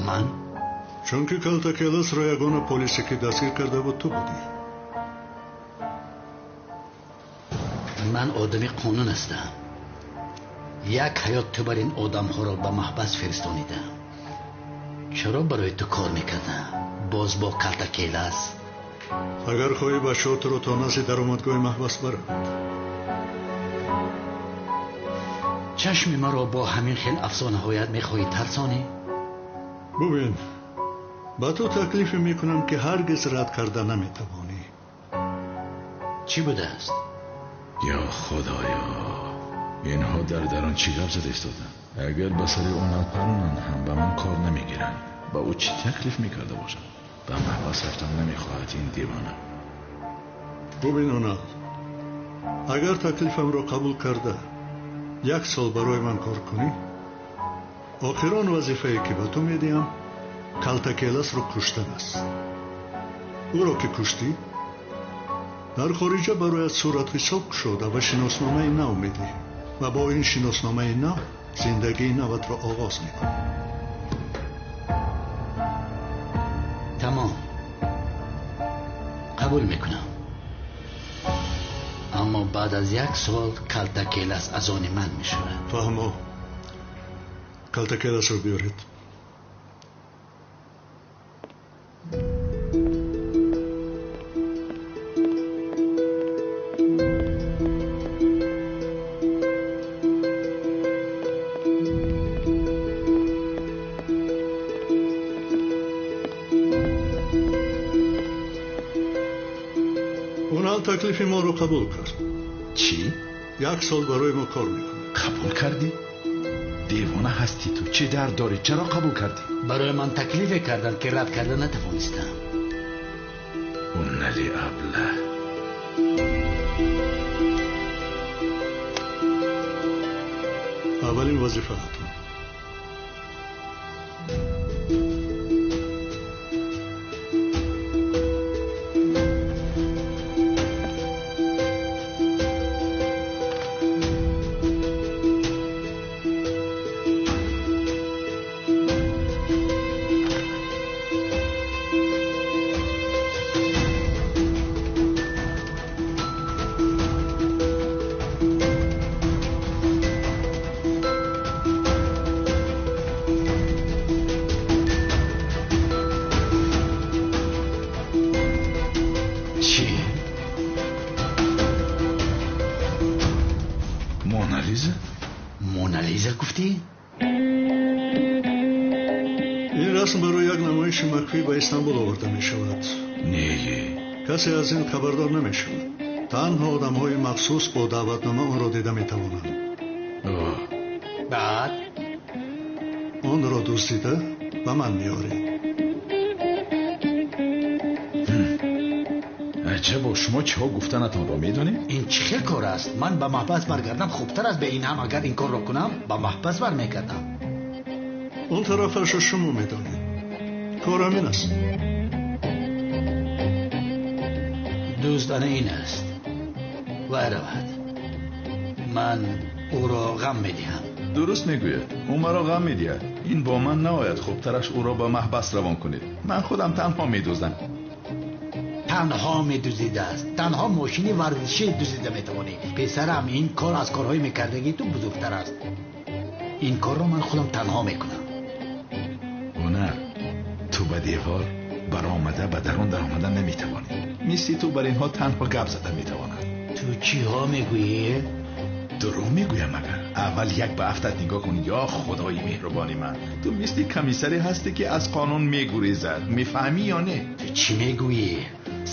Ман? Чунки Калтакеласро ягона полисе ки дастгир карда буд ту будӣ. Ман одами қонун ҳастам. Як ҳаёт ту бар ин одамҳоро ба маҳбас фиристонидам. Чаро барои ту кор мекардам? Боз бо Калтакелас? Агар хоҳӣ бачаҳо туро то назди даромадгоҳи маҳбас баранд. Чашми маро бо ҳамин хел афсонаҳоят мехоҳӣ тарсонӣ? Бубин, ба ту таклифе мекунам ки ҳаргиз рад карда наметавонӣ. Чӣ будааст? Ё Худоё, инҳо дар дарун чӣ гап зада истоданд? Агар ба сари Онал паронанд ҳам ба ман кор намегиранд. Ба ӯ чӣ таклиф мекарда бошад? Ба маҳбас рафтан намехоҳад ин девона. Бубин Онал, агар таклифамро қабул карда як сол барои ман кор кунӣ, охирон вазифае ки ба ту медиҳам Калтакеласро куштан аст. Ӯро ки куштӣ, дар хориҷа барояд суратҳисоб кушода ва шиносномаи нав медиҳӣ ва бо ин шиносномаи нав зиндагии наватро оғоз мекунӣ. Тамом, қабул мекунам. Аммо баъд аз як сол Калтакелас аз они ман мешавад. Фаҳмо, Калтакеласро биёред. Онал таклифи моро қабул кард. Чӣ? Як сол барои мо кор мекунад. Қабул кардӣ? Девона ҳастӣ ту. Чӣ дард дорӣ? Чаро қабул кардӣ? Барои ман таклифе карданд ки рад карда натавонистам. Онали абла. Аввалин вазифаатон. Чӣ? Монализа? Монализа гуфтӣ? Ин расм барои як намоиши махфӣ ба Истанбул оварда мешавад. Не, Касе аз ин хабардор намешавад. Танҳо одамҳои махсус бо даъватнома онро дида метавонанд. Оҳ, Баъд Онро дуздида ба ман меоред. Аҷабо, шумо чиҳо гуфтанатонро медонед? Ин чӣ хел кор аст? Ман ба маҳбас баргардам хубтар аст. Бе ин ҳам агар ин корро кунам ба маҳбас бармегардам. Он тарафашро шумо медонед. Кор ҳамин аст. Дузд ана ин аст. Вай равад. Ман ӯро ғам медиҳам. Дуруст мегӯяд. Ӯ маро ғам медиҳад. Ин бо ман наояд. Хубтараш ӯро ба маҳбас равон кунед. Ман худам танҳо медуздам. Танҳо медуздидааст. Танҳо мошини варзишӣ дуздида метавонӣ. Писарам, ин кор аз корҳои мекардагии ту бузургтар аст. Ин корро ман худам танҳо мекунам. Ҳунар, ту ба девор баромада ба дарун даромада наметавонӣ. Мисли ту бар инҳо танҳо гап зада метавонад. Ту чиҳо мегӯӣ? Дурӯғ мегӯям агар. Аввал як ба афтат нигоҳ кун. Ё Худои меҳрубони ман, ту мисли комиссаре ҳастӣ ки аз қонун мегурезад. Мефаҳмӣ ё не? Ту чӣ мегӯӣ?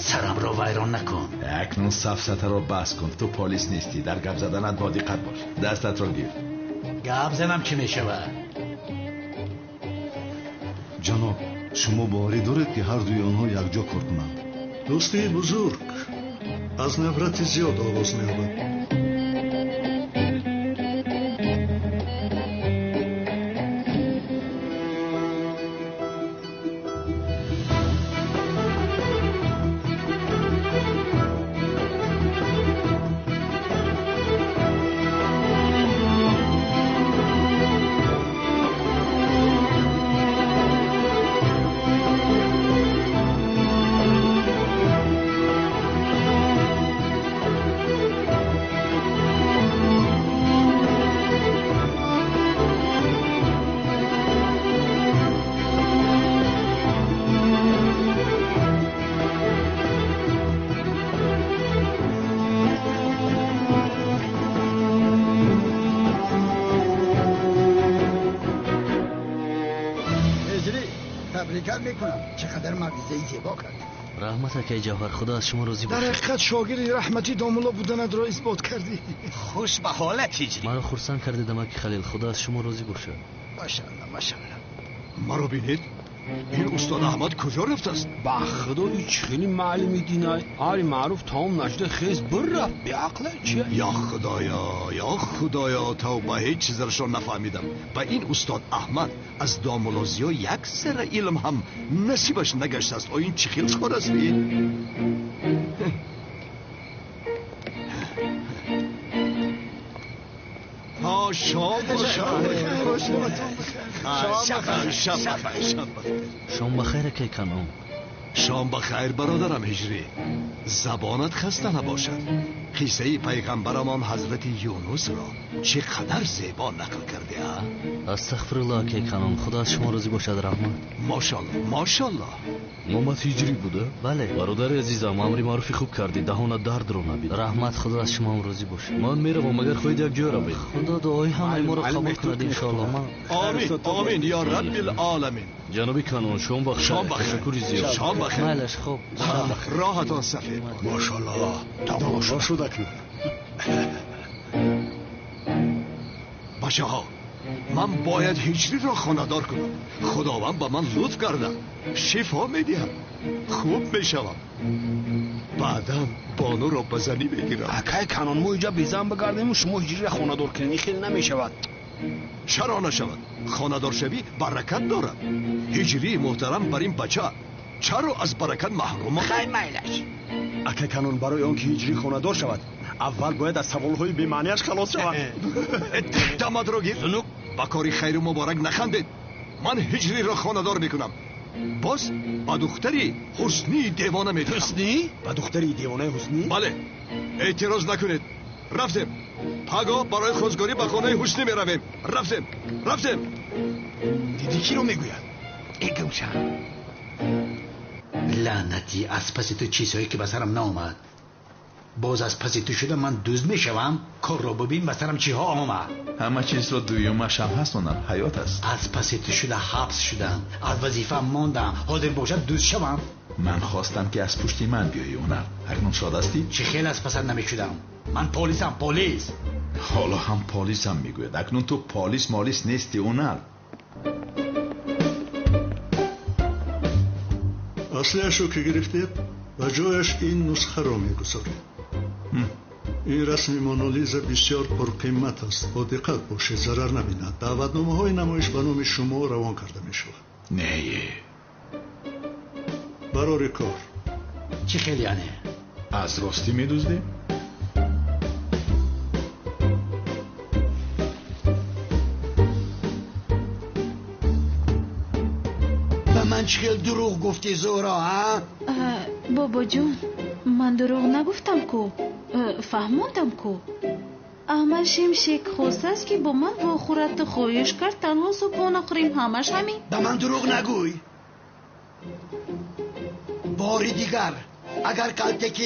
Сарамро вайрон накун. Акнун сафсатаро бас кун. Ту полис нестӣ. Дар гап заданат бо диққат бош. Дастатро гир. Гап занам чӣ мешавад? Ҷаноб, шумо боварӣ доред ки ҳар дуи онҳо якҷо кор кунанд? Дӯстии бузург аз нафрати зиёд оғоз меёбад. ҳаракат мекунам. Чӣ қадар мавъизаи зебо кард. Раҳмат акай Ҷавҳар, худо аз шумо розӣ бошад. Дар ҳақиқат шогирди раҳматӣ домулло буданатро исбот кардӣ. Хуш ба ҳолат ҳиҷрӣ. Маро хурсанд кардед амаки Халил, худо аз шумо розӣ бошад. Машаалло, машаалло. Маро бинед, ин устод Аҳмад куҷо рафтааст? Ба худо ин чӣ хеле маълими динай. Ари маъруф тамом нашуда хез бир рафт. Беақле чи? Ё худоё, ё худоё, тавба, ҳеҷ чизашро нафаҳмидам. Ба ин устод Аҳмад аз домуллозиё як зарра илм ҳам насибаш нагаштааст. О ин чӣ хел кор аст? Шом шом бахайр акай Канон. Шом бахайр бародарам Ҳиҷрӣ. Забонат хаста набошад. Қиссаи пайғамбарамон ҳазрати Юнусро чӣ қадар зебо нақл кардӣ, а? Астағфируллоҳ акай Канон, худо аз шумо розӣ бошад. Раҳмат. Мошалло, мошалло. Номат Ҳиҷрӣ буда? Бале. Бародари азизам, амри маъруфи хуб кардӣ, даҳона дардро набид. Раҳмат, худо аз шумо ҳам розӣ бошад. Ман меравам, агар хоҳед як ҷой равед. Худо дуои ҳамаи моро қабул кунад иншоалло. Ман Омин, омин ё раббил оламин. Ҷаноби Канон, шом бахайр. Шом бахайр. Ташаккури зиёд. Шом бахайр. Майлаш, хуб. Шом бахайр. Роҳатон сафед. Мошалло, домулло шуд акнун. Бачаҳо, ман бояд Ҳиҷриро хонадор кунам. Худованд ба ман лутф карда, шифо медиҳад, хуб мешавам. Баъдан бонуро ба занӣ мегирам. Акай Канон, мо инҷа безан бигардему шумо Ҳиҷриро хонадор кунед. Ин хеле намешавад. Чаро нашавад? Хонадоршавӣ баракат дорад. Ҳиҷрии муҳтарам бар ин бача чаро аз баракат маҳрум? Хай майлаш. Акай Канон, барои он ки Ҳиҷрӣ хонадор шавад, аввал бояд аз саволҳои бемаънияш халос шавад. Дамадро гир. Ба кори хайру муборак нахандед. Ман Ҳиҷриро хонадор мекунам. Боз ба духтари Ҳуснии девона медиҳам. Ҳуснӣ? Ба духтари девонаи Ҳуснӣ? Бале. Эътироз накунед. Рафтем. Пагоҳ барои хозгорӣ ба хонаи Ҳуснӣ меравем. Рафтем, рафтем. Дидӣ киро мегӯяд? Э гумшан. Лаънатӣ, аз паси ту чизҳое ки ба сарам наомад. Боз аз паси ту шуда ман дузд мешавам. Корро бибин ба сарам чиҳо омад. Ҳама чизро дуюмаш ҳам ҳаст, онам ҳаёт аст. Аз паси ту шуда ҳабс шудам, аз вазифаам мондам. Ҳозир бошад дузд шавам. Ман хостам ки аз пушти ман биёӣ, онам. Акнун шод ҳастӣ? Чӣ хел аз пасат намешудам. Ман полисам, полис. Ҳоло ҳам полисам мегӯяд. Акнун ту полис молис нестӣ, онал. Аслиашро ки гирифтед, ба ҷояш ин нусхаро мегузоред. Ин расми Монолиза бисёр пурқимат аст. Бо диққат бошед, зарар набинад. Даъватномаҳои намоиш ба номи шумо равон карда мешавад. Не. Барори кор. Чӣ хел яъне? Аз ростӣ медуздем? Ба ман чӣ хел дурӯғ гуфтӣ, Зуҳро, а? Бобоҷон, ман дурӯғ нагуфтам ку, фаҳмондам ку. Аҳмад Шимшек хостааст ки бо ман вохӯрад. Хоҳиш кард танҳо субҳона хӯрем, ҳамаш ҳамин. Ба ман дурӯғ нагӯй. Бори дигар агар калтаки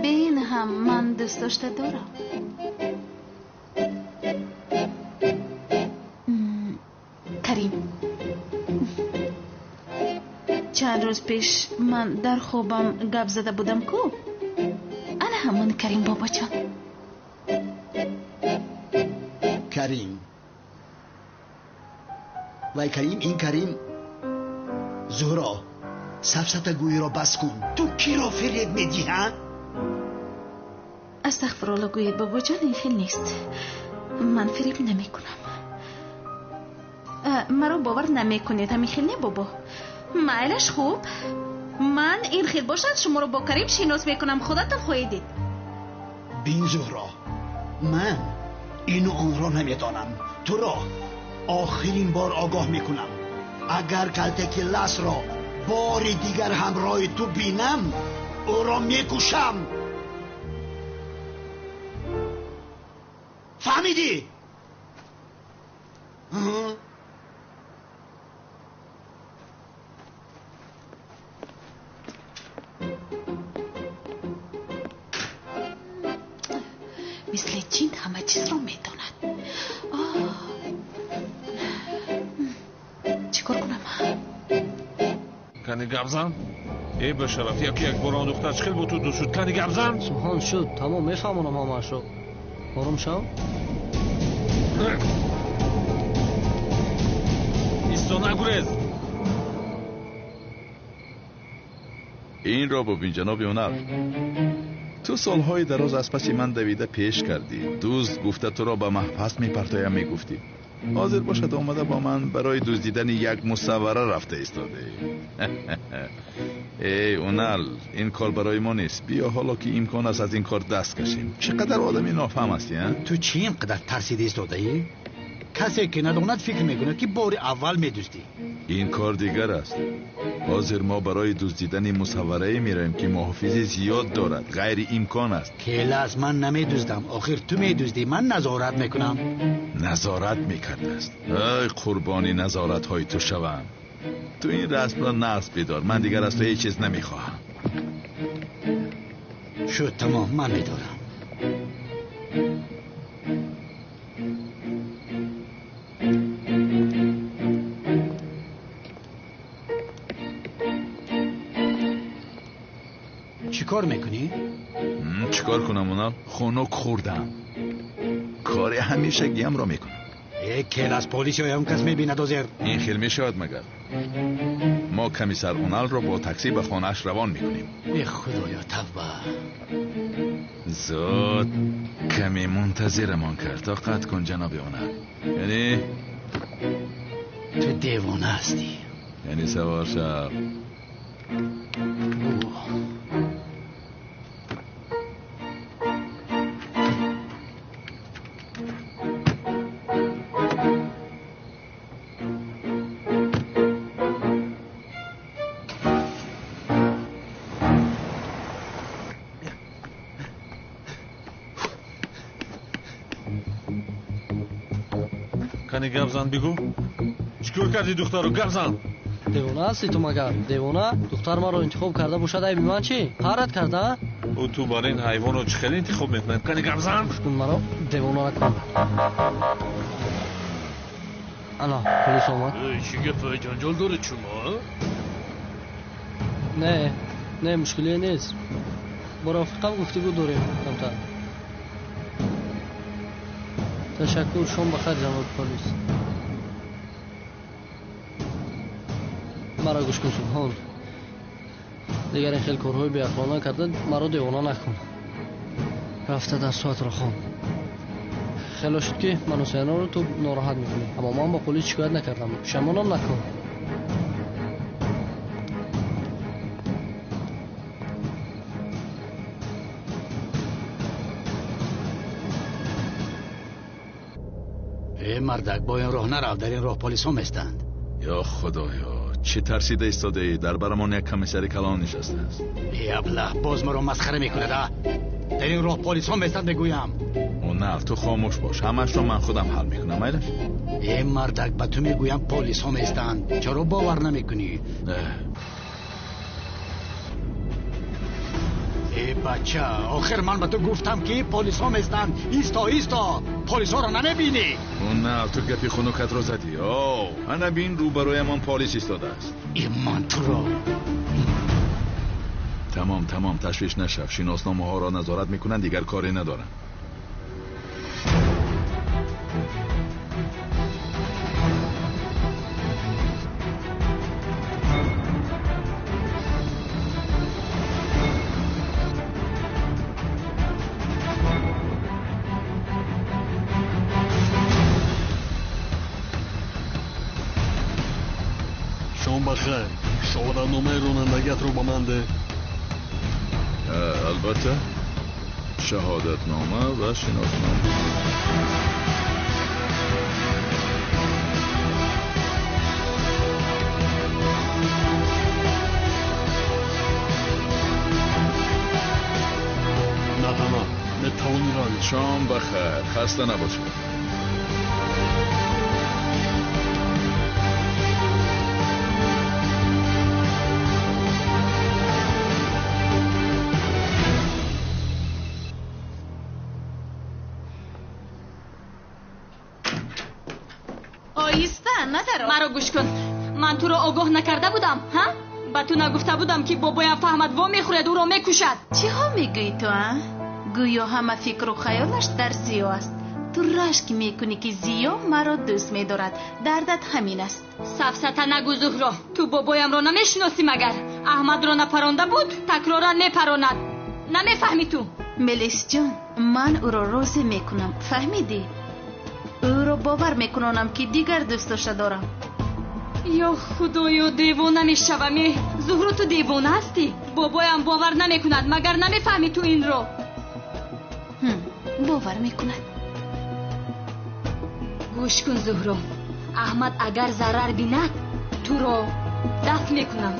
Бе ин ҳам ман дӯст дошта дорам. Карим, чанд рӯз пеш ман дар хобам гап зада будам ку? Ана ҳамон Карим бобоҷон. Карим. Вай Карим, ин Карим. Зуҳро, сафсатагӯиро бас кун. Ту киро фиреб медиҳӣ, ҳа? Астағфирулло гӯед бобоҷон, ин хел нест. Ман фиреб намекунам. Маро бовар намекунед, ҳамин хел не бобо? Майлаш хуб. Ман ин хел бошад шуморо бо Карим шинос мекунам, худатон хоҳед дид. Бин Зуҳро, ман ину онро намедонам. Туро охирин бор огоҳ мекунам. Агар калтаки ласро бори дигар ҳамроҳи ту бинам, ӯро мекушам. Фаҳмидӣ? Мисли ҷин ҳама чизро медонад. Чӣ кор кунам? Кани гап зан? Эй башараф, яки як бор он духтар чӣ хел бо ту дӯст шуд? Кани гап зан? Субҳон шуд, тамом мефаҳмонам ҳамаашро. Ором шав. Исто, нагурез. Инро бубин ҷаноби Ҳунар. Ту солҳои дароз аз паси ман давида пеш кардӣ. Дузд гуфта туро ба маҳбас мепартоям мегуфтӣ. Ҳозир бошад омада бо ман барои дуздидани як мусаввара рафта истодаӣ. Эй Унал, ин кор барои мо нест. Биё ҳоло ки имкон аст аз ин кор даст кашем. Чӣ қадар одами нофаҳм ҳастӣ, а? Ту чӣ ин қадар тарсида истодаӣ? Касе ки надонад фикр мекунад ки бори аввал медуздӣ. Ин кор дигар аст. Ҳозир мо барои дуздидани мусавварае меравем ки муҳофизи зиёд дорад. Ғайриимкон аст. Келас, ман намедуздам. Охир ту медуздӣ, ман назорат мекунам. Назорат мекардааст. Ай қурбони назоратҳои ту шавам. Ту ин расмро нағз бидор. Ман дигар аз ту ҳеҷ чиз намехоҳам. Шуд, тамом, ман медорам. Чӣ кор мекунӣ? Чӣ кор кунам, Унал? Хунук хӯрдам. Кори ҳамешагиамро мекунам. Э, келас, полис ё ягон кас мебинад озер. Ин хел мешавад магар? Мо комиссар Уналро бо таксӣ ба хонааш равон мекунем. Э, худоё, тавба. Зуд каме мунтазирамон кард. Тоқат кун ҷаноби Унал. Яъне ту девона ҳастӣ. Яъне савор шав. Кани гап зан, бигӯ. Чӣ кор кардӣ духтарро? Гап зан. Девона ҳастӣ ту магар? Девона? Духтар маро интихоб карда бошад, айби ман чӣ? Ҳарат карда? Ӯ ту бар ин ҳайвонро чӣ хеле интихоб мекунад? Кани гап зан. Гӯш кун маро, девона накун. Ана, полис омад. Чӣ гап, ҷанҷол доред шумо? Не, не, мушкилие нест. Бо рафиқам гуфтугӯ дорем камтар. Ташаккур, шом бахайр, ҷаноби полис. Маро гӯш кун, Субҳон. Дигар ин хел корҳои беақлона карда маро девона накун. Рафта дарсоатро хон. Хело шуд ки ману Сенаро ту нороҳат мекунӣ, аммо ман ба полис шикоят накардам. Пушаймонам накун. Э мардак, бо ин роҳ нарав, дар ин роҳ полисҳо местанд. Ё худоё, чӣ тарсида истодаӣ? Дар барамон як комиссари калон нишастааст. Э аблаҳ, боз маро масхара мекунад, а? Дар ин роҳ полисҳо местанд, мегӯям. Унал, ту хомӯш бош, ҳамаашро ман худам ҳал мекунам, майлаш? Э мардак, ба ту мегӯям полисҳо местанд. Чаро бовар намекунӣ? Э бача, охир ман ба ту гуфтам ки полисҳо местанд. Исто, исто, полисҳоро намебинӣ. Унал, ту гапи хунукатро задӣ. О, ана бин, рӯбароямон полис истодааст. Э ман туро. Тамом, тамом, ташвиш нашав. Шиносномаҳоро назорат мекунанд, дигар коре надоранд. Шом Бахайр. Шаҳодатномаи ронандагиатро ба ман деҳ. Албатта, шаҳодатнома ва шиноснома. Марҳамат, метавонӣ равӣ. Шом бахайр, хаста набошед. Оҳиста, надаро. Маро гӯш кун. Ман туро огоҳ накарда будам, ҳа? Ба ту нагуфта будам, ки бобоям фаҳмад, во мехӯрад, ӯро мекушад. Чиҳо мегӯӣ ту, а? Гӯё ҳама фикру хаёлаш дар Зиё аст. Ту рашк мекунӣ, ки Зиё маро дӯст медорад. Дардат ҳамин аст. Сафсата нагӯ, Зуҳро. Ту бобоямро намешиносӣ магар? Аҳмадро напаронда буд, такроран мепаронад. Намефаҳмӣ ту? Мелисҷон, ман ӯро розӣ мекунам, фаҳмидӣ? Ӯро бовар мекунонам, ки дигар дӯст дошта дорам. Ё худоё, девона мешавам. Э, Зуҳро, ту девона ҳастӣ? Бобоям бовар намекунад, магар намефаҳмӣ ту инро? Бовар мекунад. Гӯш кун, Зуҳро, Аҳмад агар зарар бинад, туро дафт мекунам.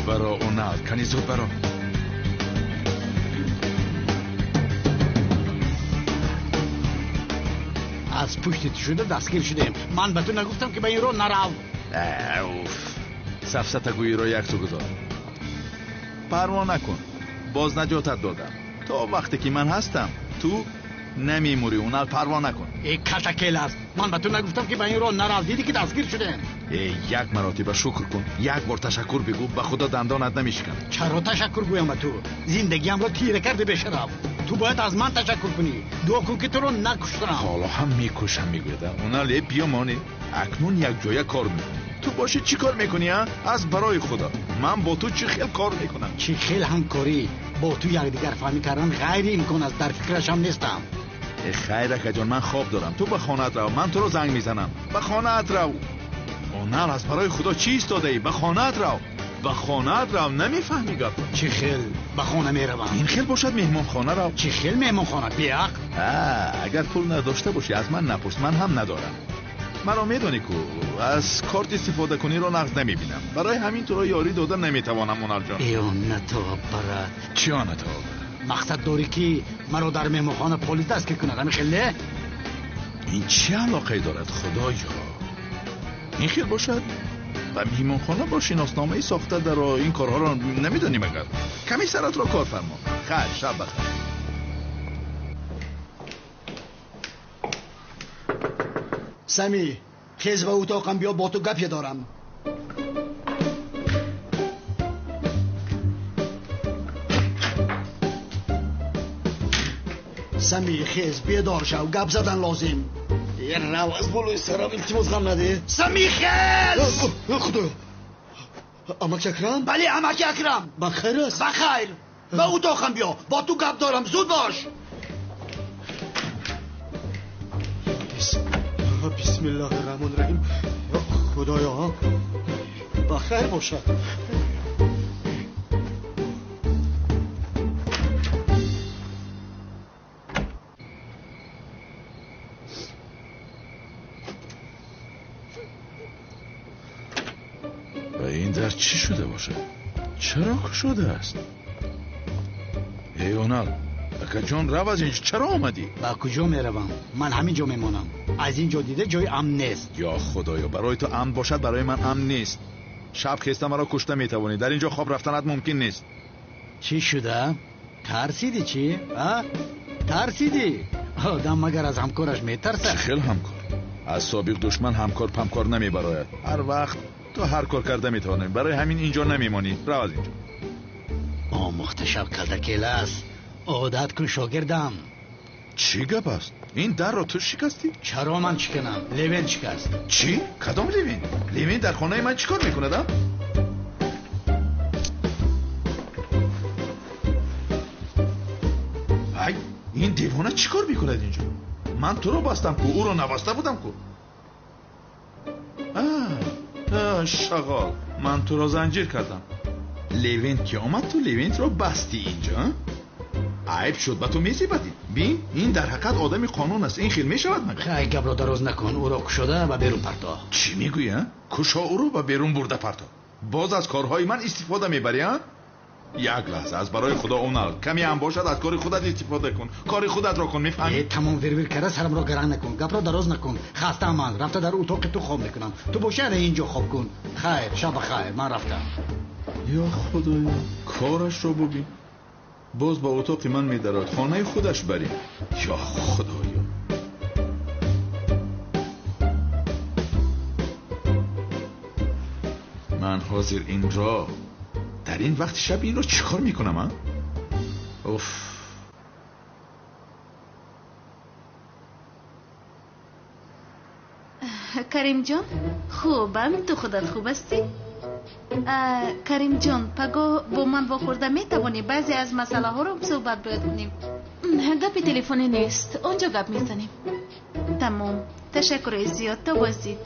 Баро, Онал, кани зуд баро. Аз пушти ту шуда дастгир шудем. Ман ба ту нагуфтам, ки ба ин роҳ нарав. Уф, сафсатагӯиро як су гузор. Парво накун, боз наҷотат додам. То вақте ки ман ҳастам, ту намемурӣ, Онал, парво накун. Э, калтакел аст. Ман ба ту нагуфтам, ки ба ин роҳ нарав. Дидӣ, ки дастгир шудем. Э, як маротиба шукр кун, як бор ташаккур бигӯ, ба худо дандонат намешиканад. Чаро ташаккур гӯям ба ту? Зиндагиамро тира карди, бешараф. Ту бояд аз ман ташаккур кунӣ. Дуо кун, ки туро накуштам. Ҳоло ҳам мекушам мегӯяд. Онал, э, биё монӣ. Акнун якҷоя кор мекунем. Ту бошӣ чӣ кор мекунӣ, а? Аз барои худо, ман бо ту чӣ хел кор мекунам? Чӣ хел ҳамкорӣ? Бо ту якдигар фаҳмӣ кардан ғайриимкон аст, дар фикрашам нестам. Э, хайр, акаҷон, ман хоб дорам. Ту ба хонаат рав, ман туро занг мезанам. Ба хонаат рав. Онал, аз барои худо чӣ истодаӣ? Ба хонаат рав, ба хонаат рав. Намефаҳмӣ гапро? Чӣ хел ба хона меравам? Ин хел бошад, меҳмонхона рав. Чӣ хел меҳмонхона, беақл? Агар пул надошта бошӣ, аз ман напурс, ман ҳам надорам. Маро медонӣ ку, аз корт истифодакуниро нағз намебинам. Барои ҳамин туро ёрӣ дода наметавонам, Оналҷон. Э, онато барад. Чӣ онато барад? Мақсад дорӣ, ки маро дар меҳмонхона полис дастгир кунад, ҳамин хел не? Ин чӣ алоқае дорад, худоё? Ин хел бошад, ба меҳмонхона бо шиносномаи сохта даро. Ин корҳоро намедонӣ магар? Каме саратро кор фармо. Хайр, шаб бахайр. Сами, хез, ба утоқам биё, бо ту гапе дорам. Сами, хез, бедор шав, гап задан лозим. Рав аз болои сарам, илтимос, ғам наде. Сами, хез! Худоё, амаки Акрам? Бале, амаки Акрам. Ба хайр аст? Ба хайр. Ба утоқам биё, бо ту гап дорам, зуд бош. Бисмиллоҳи раҳмони раҳим, худоё, ба хайр бошад. Ва ин дар чӣ шуда бошад? Чаро кушода аст? Эй, Онал, акаҷон, рав аз инҷо. Чаро омадӣ? Ба куҷо меравам? Ман ҳамин ҷо мемонам. Аз ин ҷо дида ҷои амн нест. Ё худоё, барои ту амн бошад, барои ман амн нест. Шаб хеста маро кушта метавонӣ. Дар ин ҷо хоб рафтанат мумкин нест. Чӣ шуда, тарсидӣ чӣ, а? Тарсидӣ? Одам магар аз ҳамкораш метарсад? Чӣ хел ҳамкор? Аз собиқ душман ҳамкор памкор намебарояд. Ҳар вақт ту ҳар кор карда метавонӣ. Барои ҳамин инҷо намемонӣ. Рав аз инҷо. Омӯхта шав, калтакелас. Одат кун, шогирдам. Чӣ гап аст? Ин дарро ту шикастӣ? Чаро ман шиканам? Левен шикаст. Чӣ? Кадом Левен? Левен дар хонаи ман чӣ кор мекунад, а? Ай, ин девона чӣ кор мекунад инҷо? Ман туро бастам ку, ӯро набаста будам ку. Шағол, ман туро занҷир кардам. Левент ки омад, ту Левентро бастӣ инҷо, айб шуд, ба ту мезебадӣ. Бин, ин дар ҳақиқат одами қонун аст. Ин хел мешавад магар? Хай, гапро дароз накун, ӯро кушода ба берун парто. Чӣ мегӯӣ, а? Кушо ӯро ба берун бурда парто. Боз аз корҳои ман истифода мебарӣ, а? Як лаҳза, аз барои худо Онал, каме ҳам бошад аз кори худат истифода кун. Кори худатро кун, мефаҳмӣ? Тамом вирвир карда сарамро гаранг накун, гапро дароз накун. Хастаам ман, рафта дар утоқи ту хоб мекунам. Ту боши ана инҷо хоб кун. Хайр, шаб бахайр, ман рафтам. Ё худоё, корашро бубин. Боз ба утоқи ман медарод, хонаи худаш барем. Ё худоё. Ман ҳозир инро дар ин вақти шаб инро чӣ кор мекунам, а? Уф. Каримҷон, хубам, ту худат хуб ҳастӣ? Каримҷон, пагоҳ бо ман вохӯрда метавонӣ? Баъзе аз масъалаҳоро суҳбат бояд кунем. Гапи телефонӣ нест, он ҷо гап мезанем. Тамом, ташаккури зиёд, то боздид.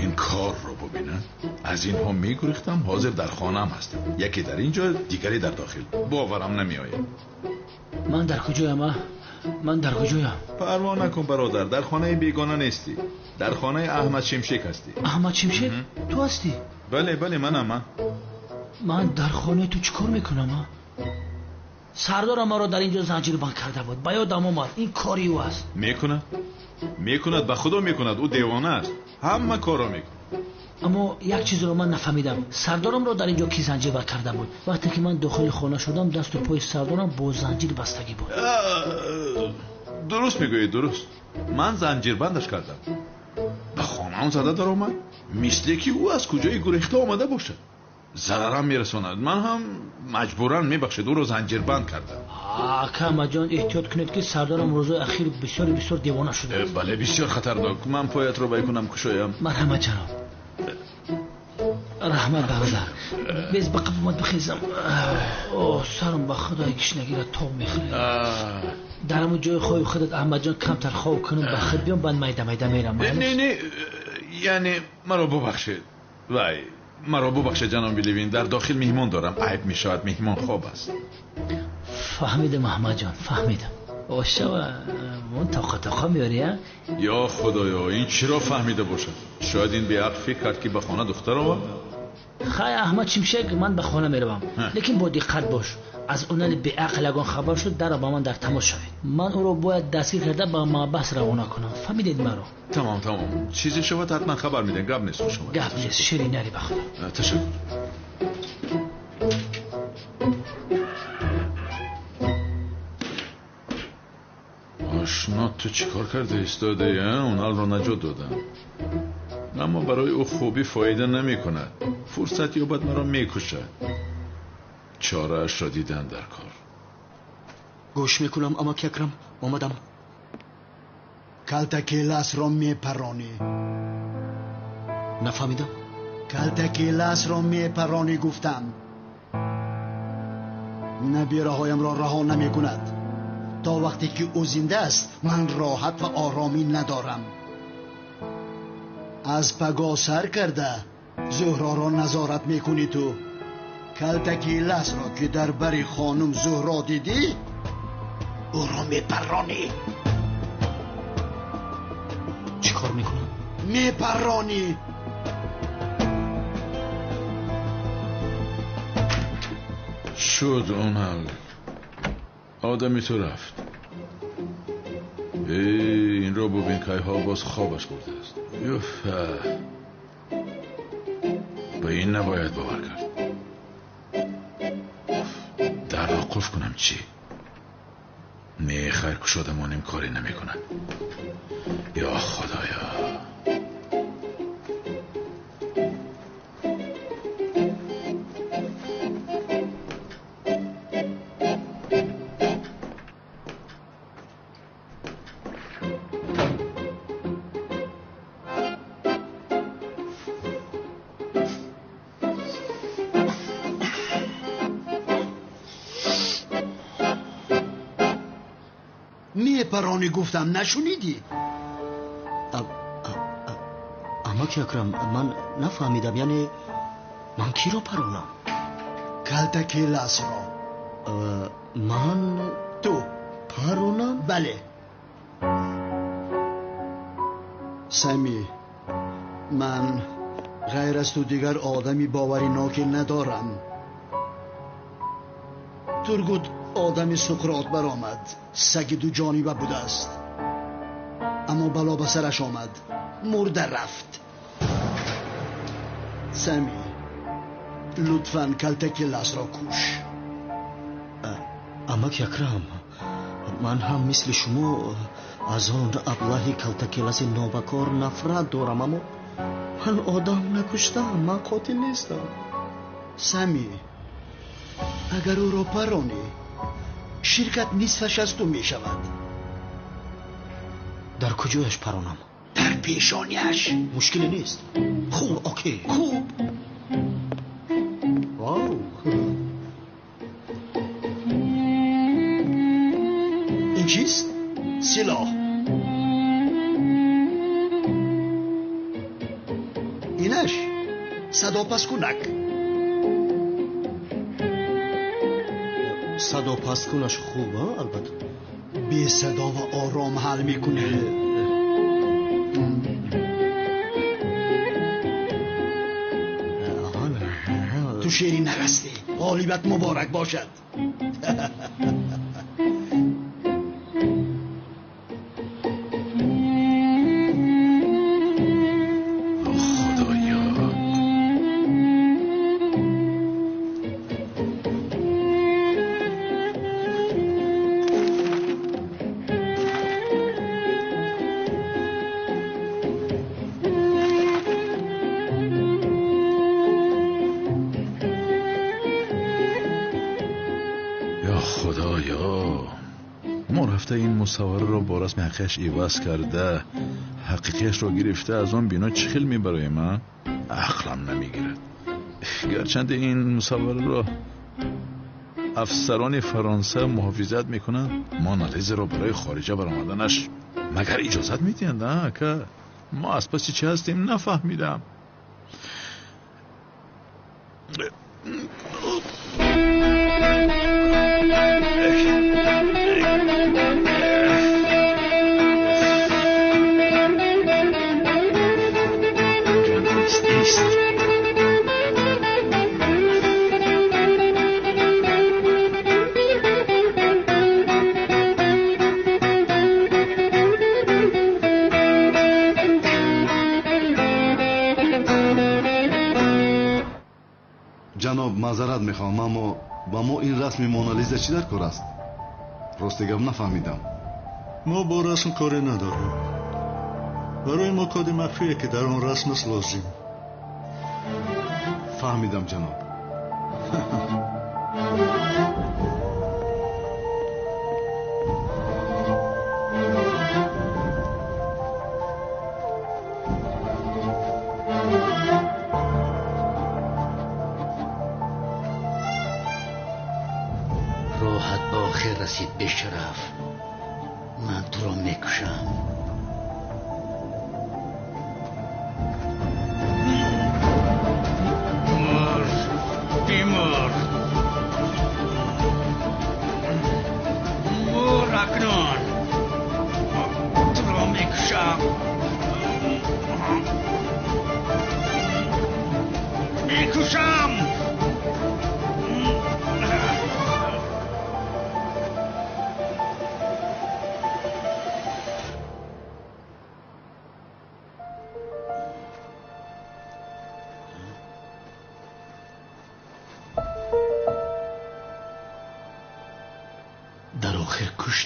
Ин корро бубинам. Аз инҳо мегурехтам, ҳозир дар хонаам ҳастам. Яке дар инҷо, дигаре дар дохил. Боварам намеояд. Ман дар куҷоям, а? Ман дар куҷоям? Парво накун, бародар, дар хонаи бегона нестӣ. Дар хонаи Аҳмад Шимшек ҳастӣ. Аҳмад Шимшек? Ту ҳастӣ? Бале, бале, манам ман. Ман дар хонаи ту чӣ кор мекунам, а? Сардорам маро дар инҷо занҷирбанд карда буд. Ба ёдам омад, ин кори ӯ аст. Мекунад? Мекунад, ба худо мекунад. Ӯ девона аст. Ҳама корро мекунад. Аммо як чизро ман нафаҳмидам. Сардорамро дар инҷо ки занҷир карда буд? Вақте ки ман дохили хона шудам, дасту пои сардорам бо занҷир бастагӣ буд. Дуруст мегӯед, дуруст. Ман занҷирбандаш кардам. Ба хонаам зада даромад, мисле ки ӯ аз куҷои гурехта омада бошад. Зарарам мерасонад. Ман ҳам маҷбуран, мебахшед, ӯро занҷирбанд кардам. Ака Аҳмадҷон, эҳтиёт кунед ки сардорам рӯзои ахир бисёр бисёр девона шудааст. Бале, бисёр хатарнок. Ман поятро бай кунам, кушоям. Марҳамат, ҷаноб. Раҳмат, бародар. Без ба қафомат бихезам. О, сарам ба худои гишнагиро тоб мехӯрад. Дар ҳамон ҷои хоби худат, Аҳмадҷон, камтар хоб кунам, ба худ биём, баъд майда майда мерам. Не, не, яъне маро бубахшед. Вай, маро бубахшед, ҷаноби Левин, дар дохил меҳмон дорам. Айб мешавад, меҳмон хоб аст. Фаҳмидам, Аҳмадҷон, фаҳмидам. Ошава, мон тоқа тоқа меёри, а? Ё худоё, ин чиро фаҳмида бошад? Шояд ин беақл фикр кард ки ба хона духтар овард. Хай, Аҳмад Шимшек, ман ба хона меравам. Лекин бо диққат бош. Аз онали беақл ягон хабар шуд, дарро ба ман дар тамос шавед. Ман ӯро бояд дастгир карда ба маҳбас равона кунам. Фаҳмидед маро? Тамом, тамом. Чизе шавад ҳатман хабар медиҳам. Гап нест, хуш омадед. Гап нест, шири нари ба худо. Ташаккур. Ошно, ту чӣ кор карда истодаӣ, а? Оналро наҷот додам. Аммо барои ӯ хубӣ фоида намекунад. Фурсат ёбад маро мекушад. Чораашро дидан дар кор. Гӯш мекунам, амаки Акрам, омадам. Калтаки ласро мепаронӣ. Нафаҳмидам. Калтаки ласро мепаронӣ гуфтам. Набираҳоямро раҳо намекунад. То вақте ки ӯ зинда аст, ман роҳат ва оромӣ надорам. Аз пагоҳ сар карда Зуҳроро назорат мекунӣ ту. Калтаки ласро ки дар бари хонум Зуҳро дидӣ, ӯро мепаронӣ. Чӣ кор мекунам? Мепаронӣ. Шуд Онал. Одами ту рафт. Инро бубин, кайҳо боз хобаш бурдааст. Юф, ба ин набояд бовар кард. Дарро қулф кунам чӣ? Не, хайр, кушода монем коре намекунад. Ё Худоё. Мепаронӣ гуфтам, нашунидӣ? Амаки Акрам, ман нафаҳмидам, яъне ман киро паронам? Калтаки ласро. Ман ту паронам? Бале. Сами, ман ғайр аз ту дигар одами бовариноке надорам. Тургут одами Суқрот баромад, саги дуҷониба будааст, аммо бало ба сараш омад, мурда рафт. Сами, лутфан калтаки ласро куш. Амаки Акрам, ман ҳам мисли шумо аз он аблаҳи калтаки ласи нобакор нафрат дорам, аммо ман одам накуштам, ман қотил нестам. Сами, агар ӯро паронӣ, ширкат нисфаш аз ту мешавад. Дар куҷояш паронам? Дар пешониаш. Мушкиле нест. Хуб, окей. Хуб. Вау. Ин чист? Силоҳ. Инаш садопаскунак. Садопасткунаш хуб, албатта. Бесадо ва ором ҳал мекунӣ. Ту шери нарастӣ. Ғолибат муборак бошад. Мусаввараро бо расми ҳақиқиаш иваз карда, ҳақиқиашро гирифта аз он бино чӣ хел мебароем, а? Ақлам намегирад. Гарчанде ин мусаввараро афсарони Фаронса муҳофизат мекунанд, Монализаро барои хориҷа баромаданаш магар иҷозат медиҳанд, а, ака? Мо аз паси чӣ ҳастем нафаҳмидам. Ҷаноб, маъзарат мехоҳам, аммо ба мо ин расми Монализа чӣ дар кор аст? Рости гап нафаҳмидам. Мо бо расм коре надорем. Барои мо коди махфие ки дар он расм аст лозим. Фаҳмидам, ҷаноб. Роҳат ба охир расид, бешараф. Ман туро мекушам. Мур, бимур. Мур акнун. Туро мекушам. Мекушам.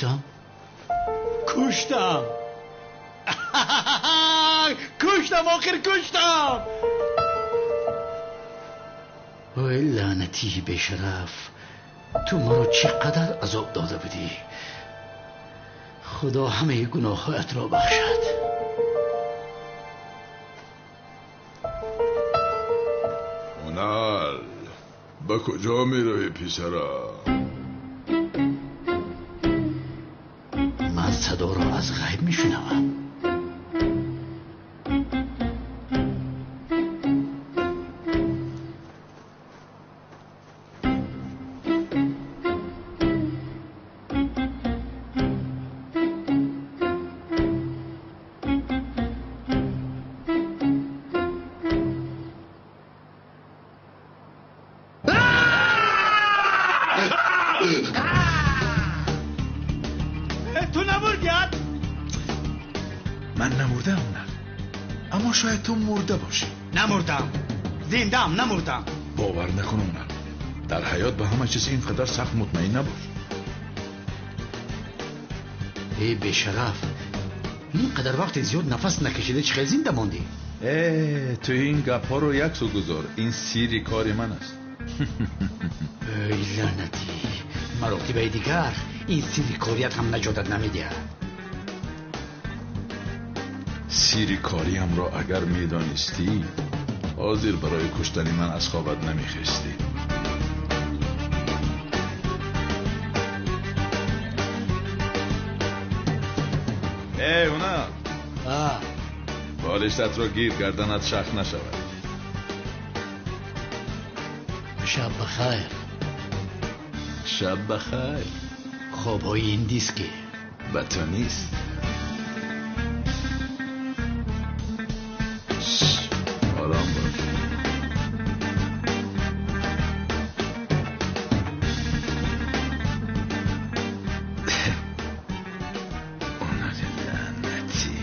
Куштам? Куштам! Куштам, охир куштам! Ой лаънатии бешараф, ту маро чӣ қадар азоб дода будӣ. Худо ҳамаи гуноҳҳоятро бахшад. Онал, ба куҷо меравӣ писарам? Ман садоро аз ғайб мешунавам. Ту намурдӣ? Ман намурдаам, Онал. Аммо шояд ту мурда бошӣ. Намурдам, зиндаам, намурдам. Бовар накун, Онал. Дар ҳаёт ба ҳама чиз ин қадар сахт мутмаин набош. Эй бешараф, ин қадар вақти зиёд нафас накашида чӣ хел зинда мондӣ? Э, ту ин гапҳоро як су гузор. Ин сирри кори ман аст. Эй лаънатӣ, маротибаи дигар ин сирри корият ҳам наҷотат намедиҳад. Сирри кориамро агар медонистӣ, ҳозир барои куштани ман аз хобат намехестӣ. Эй Онал, болиштатро гир, гарданат шахт нашавад. Шаб бахайр. Шаб бахайр. Хобҳои ҳиндист ки ба ту нест. Ором бош. Онали лаънатӣ.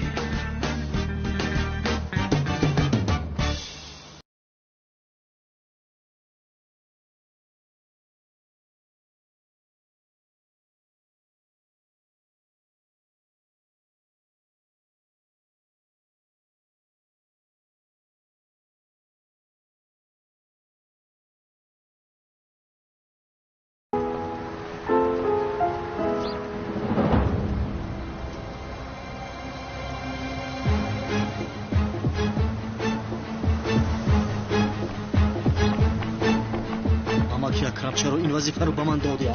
Амаки Акрам, чаро ин вазифаро ба ман додӣ?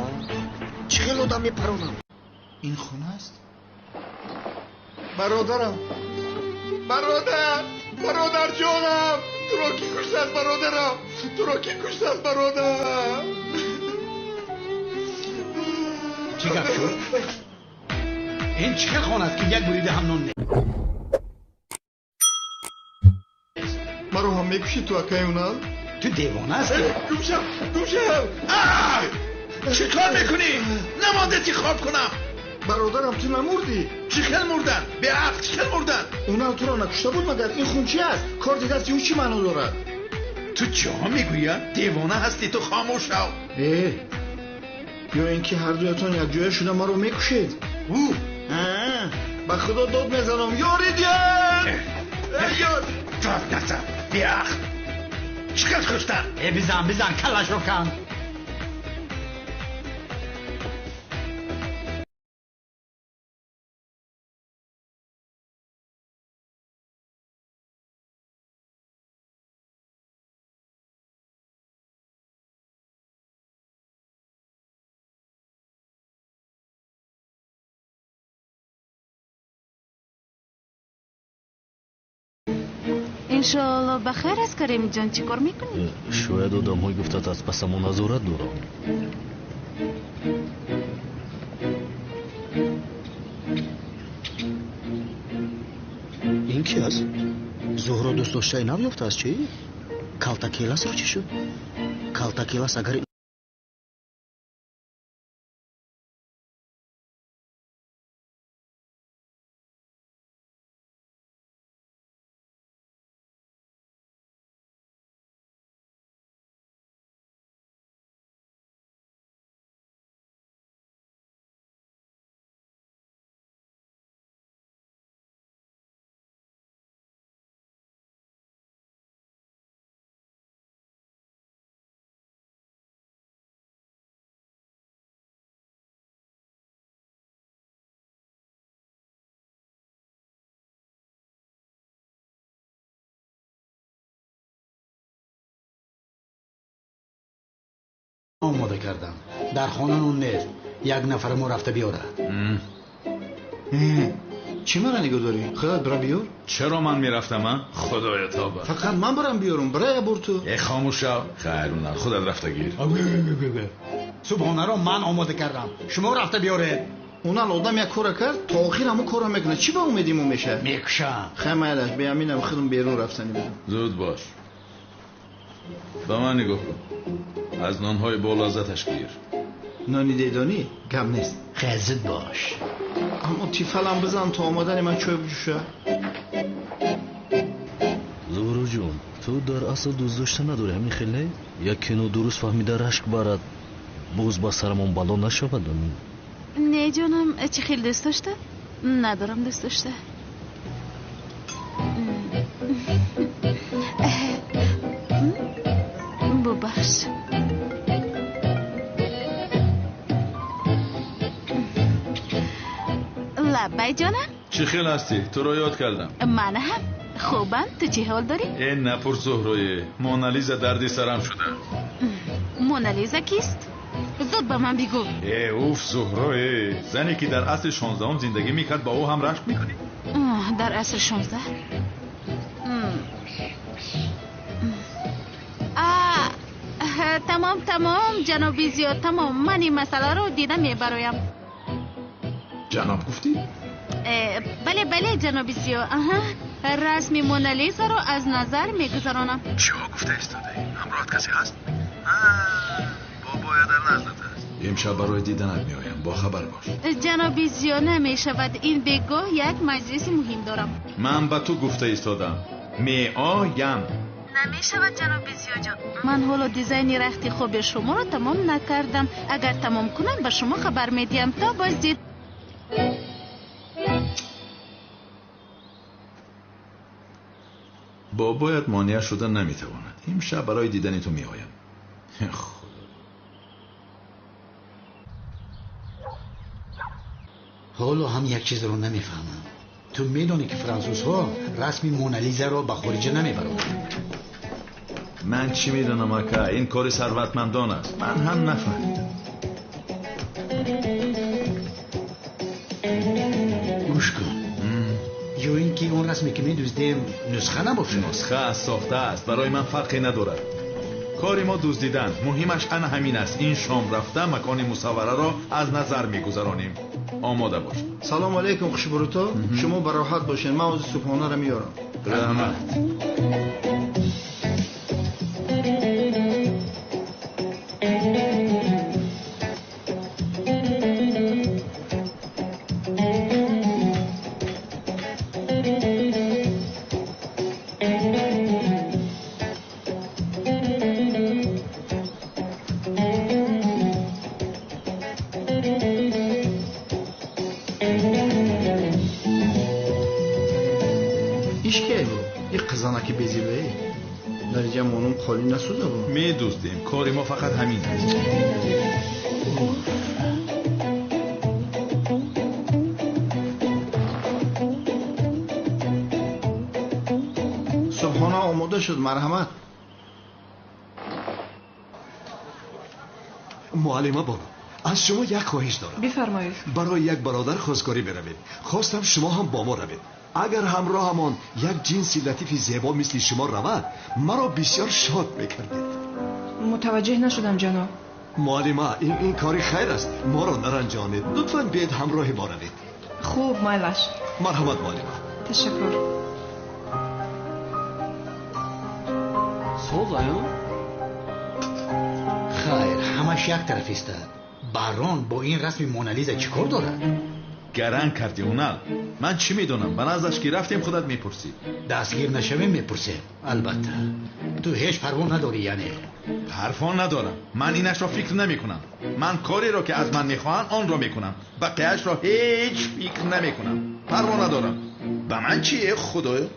Чӣ хел одам мепаронам? Ин хона аст? Бародарам, бародар, бародарҷонам, туро кӣ куштааст, бародарам? Туро кӣ куштааст, бародар? Чӣ гап шуд? Ин чӣ хел хона аст, ки як бурида ҳам нон нест? Маро ҳам мекушӣ ту, акаи Онал? Ту девона ҳастӣ? Гумшав, гумшав! Чӣ кор мекунӣ? Намонде ки хоб кунам. Бародарам, ту намурдӣ? Чӣ хел мурдан? Беақл, чӣ хел мурдан? Онал туро накушта буд магар? Ин хун чи аст? Корди дасти ӯ чӣ маъно дорад? Ту чиҳо мегӯӣ? Девона ҳастӣ ту, хомӯш шав. Э, ё ин ки ҳардуятон якҷоя шуда маро мекушед? Ӯ ба худо дод мезанам, ёрӣ диҳед! Ёр! Дод назан, беақл. Чӣ хел куштан? Э, бизан, бизан, каллашро кан. Иншоалло ба хайр аст, Каримҷон, чӣ кор мекунӣ? Шояд одамҳои гуфтат аз пасамо назорат дорам. Ин ки аст? Зуҳро дӯстдоштаи нав ёфтааст чӣ? Калтакеласро чӣ шуд? Калтакелас агар Омода кардам. Дар хона нон нест. Як нафар мо рафта биёрад. Чӣ мара нигоҳ дорӣ? Худат бира биёр. Чаро ман мерафтам, а? Худоё тавба. Фақат ман барам биёрам, бира бур ту. Э, хомӯш шав. Хайр, Унал, худат рафта гир. Субҳонаро ман омода кардам. Шумо рафта биёред. Унал одам як кора кард, то охир ҳамон корро мекунад. Чӣ ба умеди мо мешавад? Мекушам. Хай майлаш, беаминам худам берун рафтанӣ будам. Зуд бош. Ба ман нигоҳ кун. Аз нонҳои болаззаташ гир. Нони дедонӣ? Гап нест. Хай зуд бош. Аммо тифалам бизан то омадани ман чой биҷӯша. Зуҳроҷон, ту дар асл дӯст дошта надорӣ, ҳамин хел не? Як кино дуруст фаҳмида рашк барад, боз ба сарамон бало нашавад. Не ҷонам, чӣ хел дӯст дошта? Надорам дӯст дошта. Бубахш. Лаббай ҷонам. Чӣ хел ҳастӣ? Туро ёд кардам. Ман ҳам хубам. Ту чӣ ҳол дорӣ? Э, напурс Зуҳрое, Монализа дарди сарам шуда. Монализа кист? Зуд ба ман бигӯ. Э, уф Зуҳрое, зане ки дар асри 16 зиндагӣ мекард, ба ӯ ҳам рашк мекунӣ? Дар асри 16? Тамом, тамом, ҷаноби Зиё, тамом. Ман ин масъаларо дида мебароям. Ҷаноб гуфтӣ? Бале, бале, ҷаноби Зиё. Аҳа, расми Монализаро аз назар мегузаронам. Чиҳо гуфта истодаӣ? Ҳамроҳат касе ҳаст? Бобоя дар наздат аст. Имшаб барои диданат меоям, бохабар бош. Ҷаноби Зиё, намешавад. Ин бегоҳ як маҷлиси муҳим дорам. Ман ба ту гуфта истодам. Меоям. Намешавад, ҷаноби Зиёҷон. Ман ҳоло дизайни рахти хоби шуморо тамом накардам. Агар тамом кунам, ба шумо хабар медиҳам. То боздид. Бобоят монеа шуда наметавонад. Имшаб барои дидани ту меоям. Ҳоло ҳам як чизро намефаҳмам. Ту медонӣ ки франсузҳо расми Монализаро ба хориҷа намебаранд. Ман чӣ медонам, ака? Ин кори сарватмандон аст. Ман ҳам нафаҳмидам. Гӯш кун. Ё ин ки он расме ки медуздем нусха набошад? Нусха аст, сохта аст. Барои ман фарқе надорад. Кори мо дуздидан. Муҳимаш ана ҳамин аст. Ин шом рафта макони мусаввараро аз назар мегузаронем. Омода бош. Салому алайкум, хушбуруто. Шумо бароҳат бошед. Ман ҳозир субҳонаро меорам. Раҳмат. Медуздем. Кори мо фақат ҳамин аст. Субҳона омода шуд, марҳамат. Муаллима бону, аз шумо як хоҳиш дорам. Бифармоед. Барои як бародар хостгорӣ меравед. Хостам шумо ҳам бо мо равед. Агар ҳамроҳамон як ҷинси латифи зебо мисли шумо равад, маро бисёр шод мекардед. Мутаваҷҷеҳ нашудам, ҷаноб. Муаллима, ин кори хайр аст. Моро наранҷонед. Лутфан биед ҳамроҳи мо равед. Хуб, майлаш. Марҳамат, муаллима. Ташаккур. Соз аю? Хайр, ҳамаш як тараф истад. Барон бо ин расми Монализа чӣ кор дорад? Гаранг кардӣ, Унал. Ман чӣ медонам? Ба наздаш ки рафтем, худат мепурсӣ. Дастгир нашавем, мепурсем. Албатта. Ту ҳеҷ парво надорӣ, яъне? Парво надорам. Ман инашро фикр намекунам. Ман кореро ки аз ман мехоҳанд, онро мекунам. Бақияшро ҳеҷ фикр намекунам. Парво надорам. Ба ман чӣ, э худоё?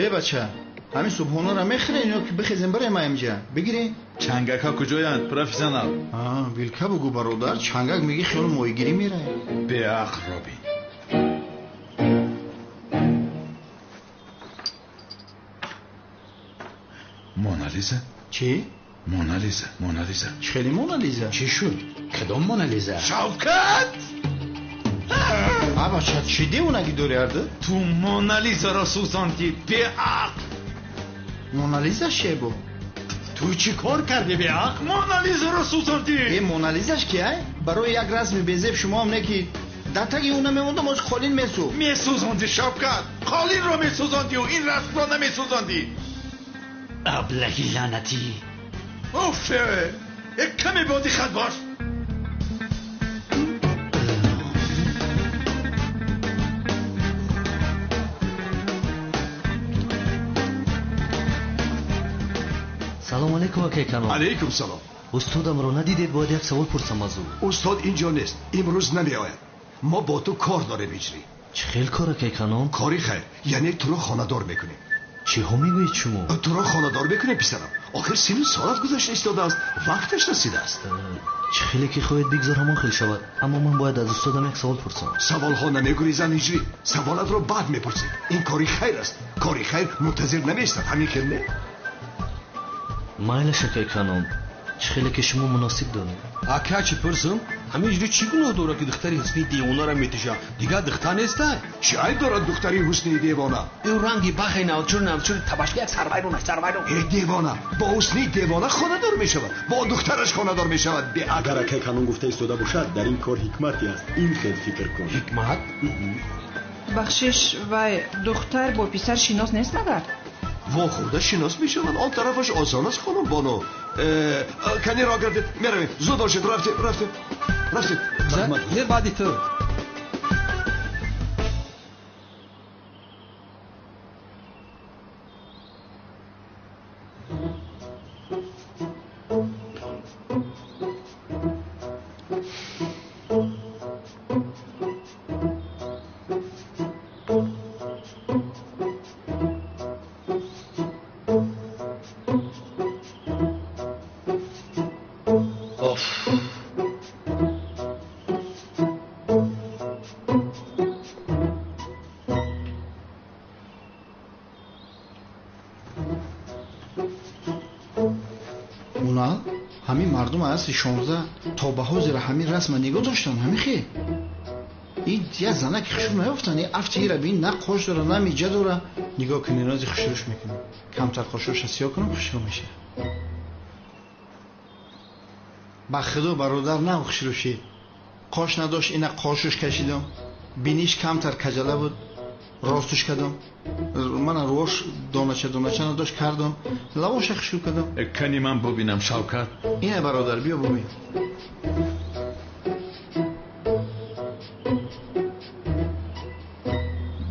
Э бача, ҳамин субҳонаро мехӯрен ё ки бихезем барем аимҷа? Бигирем? Чангакҳо куҷоянд, профессионал? Вилка бугӯ, бародар. Чангак мегӣ хиёли моҳигирӣ меравем. Беақл робин. Монализа? Чӣ? Монализа, Монализа. Чӣ хеле Монализа? Чӣ шуд? Кадом Монализа? Шавкат! А бача, чӣ девонагӣ дорӣ арда? Ту Монализаро сӯзондӣ, беақл! Монализа шебо? Ту чӣ кор кардӣ, беақл? Монализаро сӯзондӣ! Э, Монализаш ки ай? Барои як расми безеб шумоам не ки дар таги ӯ намемондам, оз қолин месӯхт. Месӯзондӣ, Шавкат! Қолинро месӯзондию ин расмро намесӯзондӣ! Аблаҳи лаънатӣ! Уф, як каме бодиққат бош. Салом алейкум, акай Канон. Алейкум салом. Устодамро надидед, бояд як савол пурсам аз ӯ. Устод инҷо нест, имрӯз намеояд. Мо бо ту кор дорем, Ҳиҷрӣ. Чӣ хел кор, акай Канон? Кори хайр, яъне туро хонадор мекунем. Чиҳо мегӯед шумо? Туро хонадор мекунем, писарам. Охир сину солат гузашта истодааст, вақташ расидааст. Чӣ хеле ки хоҳед бигзор ҳамон хел шавад, аммо ман бояд аз устодам як савол пурсам. Саволҳо намегурезанд, Ҳиҷрӣ. Саволатро баъд мепурсӣ. Ин кори хайр аст. Кори хайр мунтазир намеистад, ҳамин хел не? Майлаш, акай Канон, чӣ хеле ки шумо муносиб донед. Ака, чӣ пурсам? Ҳамин ҳиҷрӣ чӣ гуноҳ дорад ки духтари ҳусни девонаро метиша? Дигар духтар нестай? Чӣ айб дорад духтари ҳусни девона? Ӯ ранги бахи навчур навчур табашка як сарвайрон аст, сарвайрон. Э, девона бо ҳусни девона хонадор мешавад, бо духтараш хонадор мешавад. Беақл. Агар акай Канон гуфта истода бошад, дар ин кор ҳикмате аст. Ин хел фикр кун. Ҳикмат? Бахшиш, вай духтар бо писар шинос нест магар? Вохӯрда шинос мешаванд. Он тарафаш осон аст, хонум Бону. Кани роҳ гирифтед, меравем. Зуд бошед, рафтем, рафтем, рафтем. Не, баъди ту. Ҳамин мардум асри 16 то ба ҳозира ҳамин расма нигоҳ доштанд, ҳамин хел. Ин як занаки хушрӯ наёфтанд, ин афти ира бин, на қош дора, на миҷа дора. Нигоҳ кунед, нози хушрӯш мекунем. Камтар қошоша сиёҳ кунам, хушрӯ мешавад. Ба худо бародар, на хушрӯ шид. Қош надошт, ина қошуш кашидам. Биниш камтар каҷала буд, ростуш кардам. Мана рӯш донача донача надошт, кардам. Лавоша хушрӯ кардам. Кани ман бубинам, Шавкат. Ина бародар, биё бубин.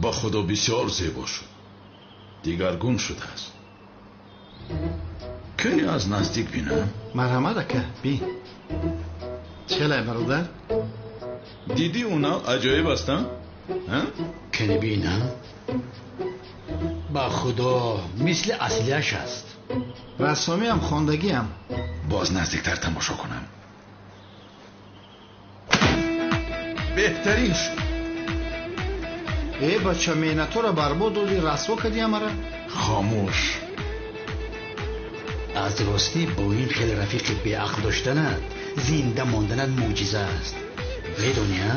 Ба худо бисёр зебо шуд, дигаргун шудааст. Кани аз наздик бинам. Марҳамат, ака, бин. Чӣ хелай, бародар? Дидӣ, уна аҷоиб аст, а? Кани бинам. Ба худо мисли аслияш аст. Рассомиам, хондагиам. Боз наздиктар тамошо кунам. Беҳтарин шуд. Э, бача, меҳнатҳоро барбод додӣ, расво кардӣ ҳамаро. Хомӯш. Аз ростӣ бо ин хел рафиқи беақл доштанат зинда монданат мӯъҷиза аст. Медонӣ, а?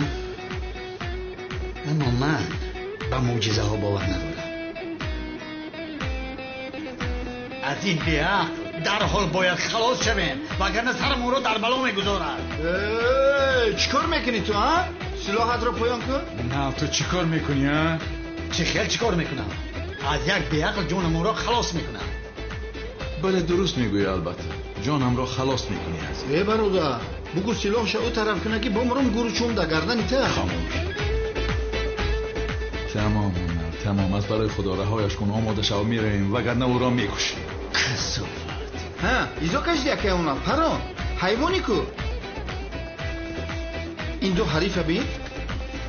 Аммо ман ба мӯъҷизаҳо бовар надорам. Аз ин беақл дарҳол бояд халос шавем, вагарна сарамонро дар бало мегузорад. Чӣ кор мекунӣ ту, а? Силоҳатро поён кун. На, ту чӣ кор мекунӣ, а? Чӣ хел чӣ кор мекунам? Аз як беақл ҷонамонро халос мекунам. Бале, дуруст мегӯӣ, албатта. Ҷонамро халос мекунӣ аз. Э, бародар, бугӯ силоҳша ӯ тараф куна ки бомром гуручум дар гардани та. Хомӯш. Тамом, тамом, аз барои худо раҳояш кун, омода шав, меравем, вагарна ӯро мекушӣ. Касофат. Ҳа, изо кашиди акай онам, парон, ҳайвоне ку. Ин ду ҳарифа бин,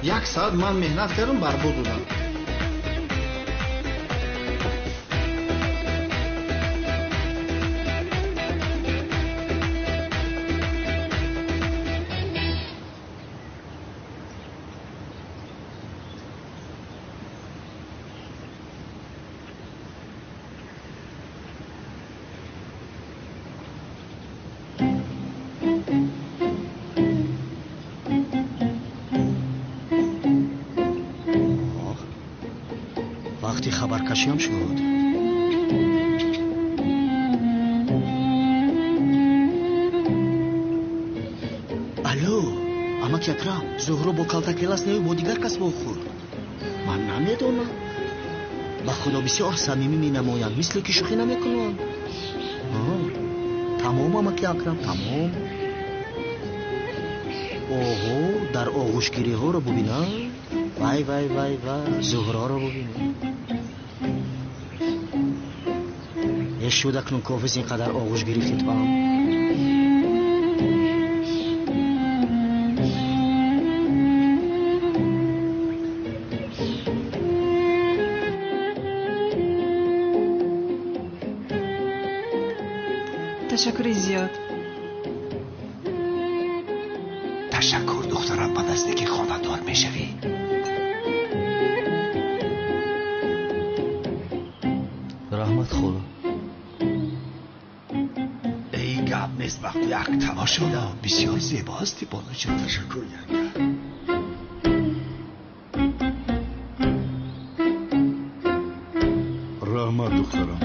як соат ман меҳнат кардам, барбод додам. Вақти хабаркашиам шуд. Алло, амаки Акрам, Зуҳро бо калтакелас не, бо дигар кас вохӯрд. Ман намедонам. Ба худо бисёр самимӣ менамоянд, мисле ки шӯхӣ намекунанд. Тамом, амаки Акрам, тамом. Оҳо, дар оғӯшгириҳоро бубинам. Вай, вай, вай, вай, Зуҳроро бубинам. Е шуд акнун кофист ин қадар оғӯш гирифти ту ҳам. Ташаккури зиёд. Ташаккур, духтарам, ба наздикӣ хонадор мешавӣ. Раҳмат, хола. Эй, гап нест, вақти як тамошода бисёр зебо ҳасти, бонуҷон. Ташаккур, янга. Раҳмат, духтарам.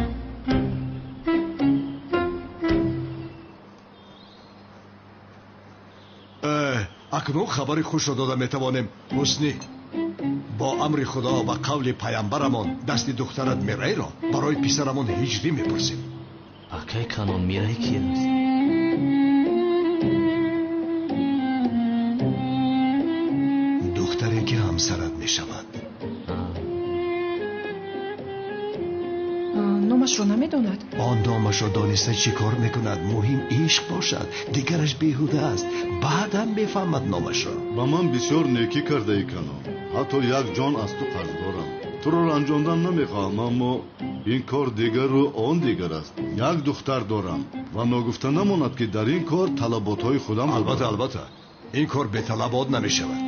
Акнун хабари хушро дода метавонем. Ҳуснӣ, бо амри Худо ва қавли паямбарамон дасти духтарат Мирайро барои писарамон Ҳиҷрӣ мепурсем. Акай Канон, Мирай ки аст? Духтаре ки ҳамсарат мешавад. Номашро намедонад? Он номашро дониста чӣ кор мекунад? Муҳим ишқ бошад, дигараш беҳуда аст. Баъдан мефаҳмад номашро. Ба ман бисёр некӣ кардаӣ, Канон. Ҳатто як ҷон аз ту қарз дорам. Туро ранҷондан намехоҳам, аммо ин кор дигару он дигар аст. Як духтар дорам ва ногуфта намонад, ки дар ин кор талаботҳои худам. Албатта, албатта, ин кор беталабот намешавад.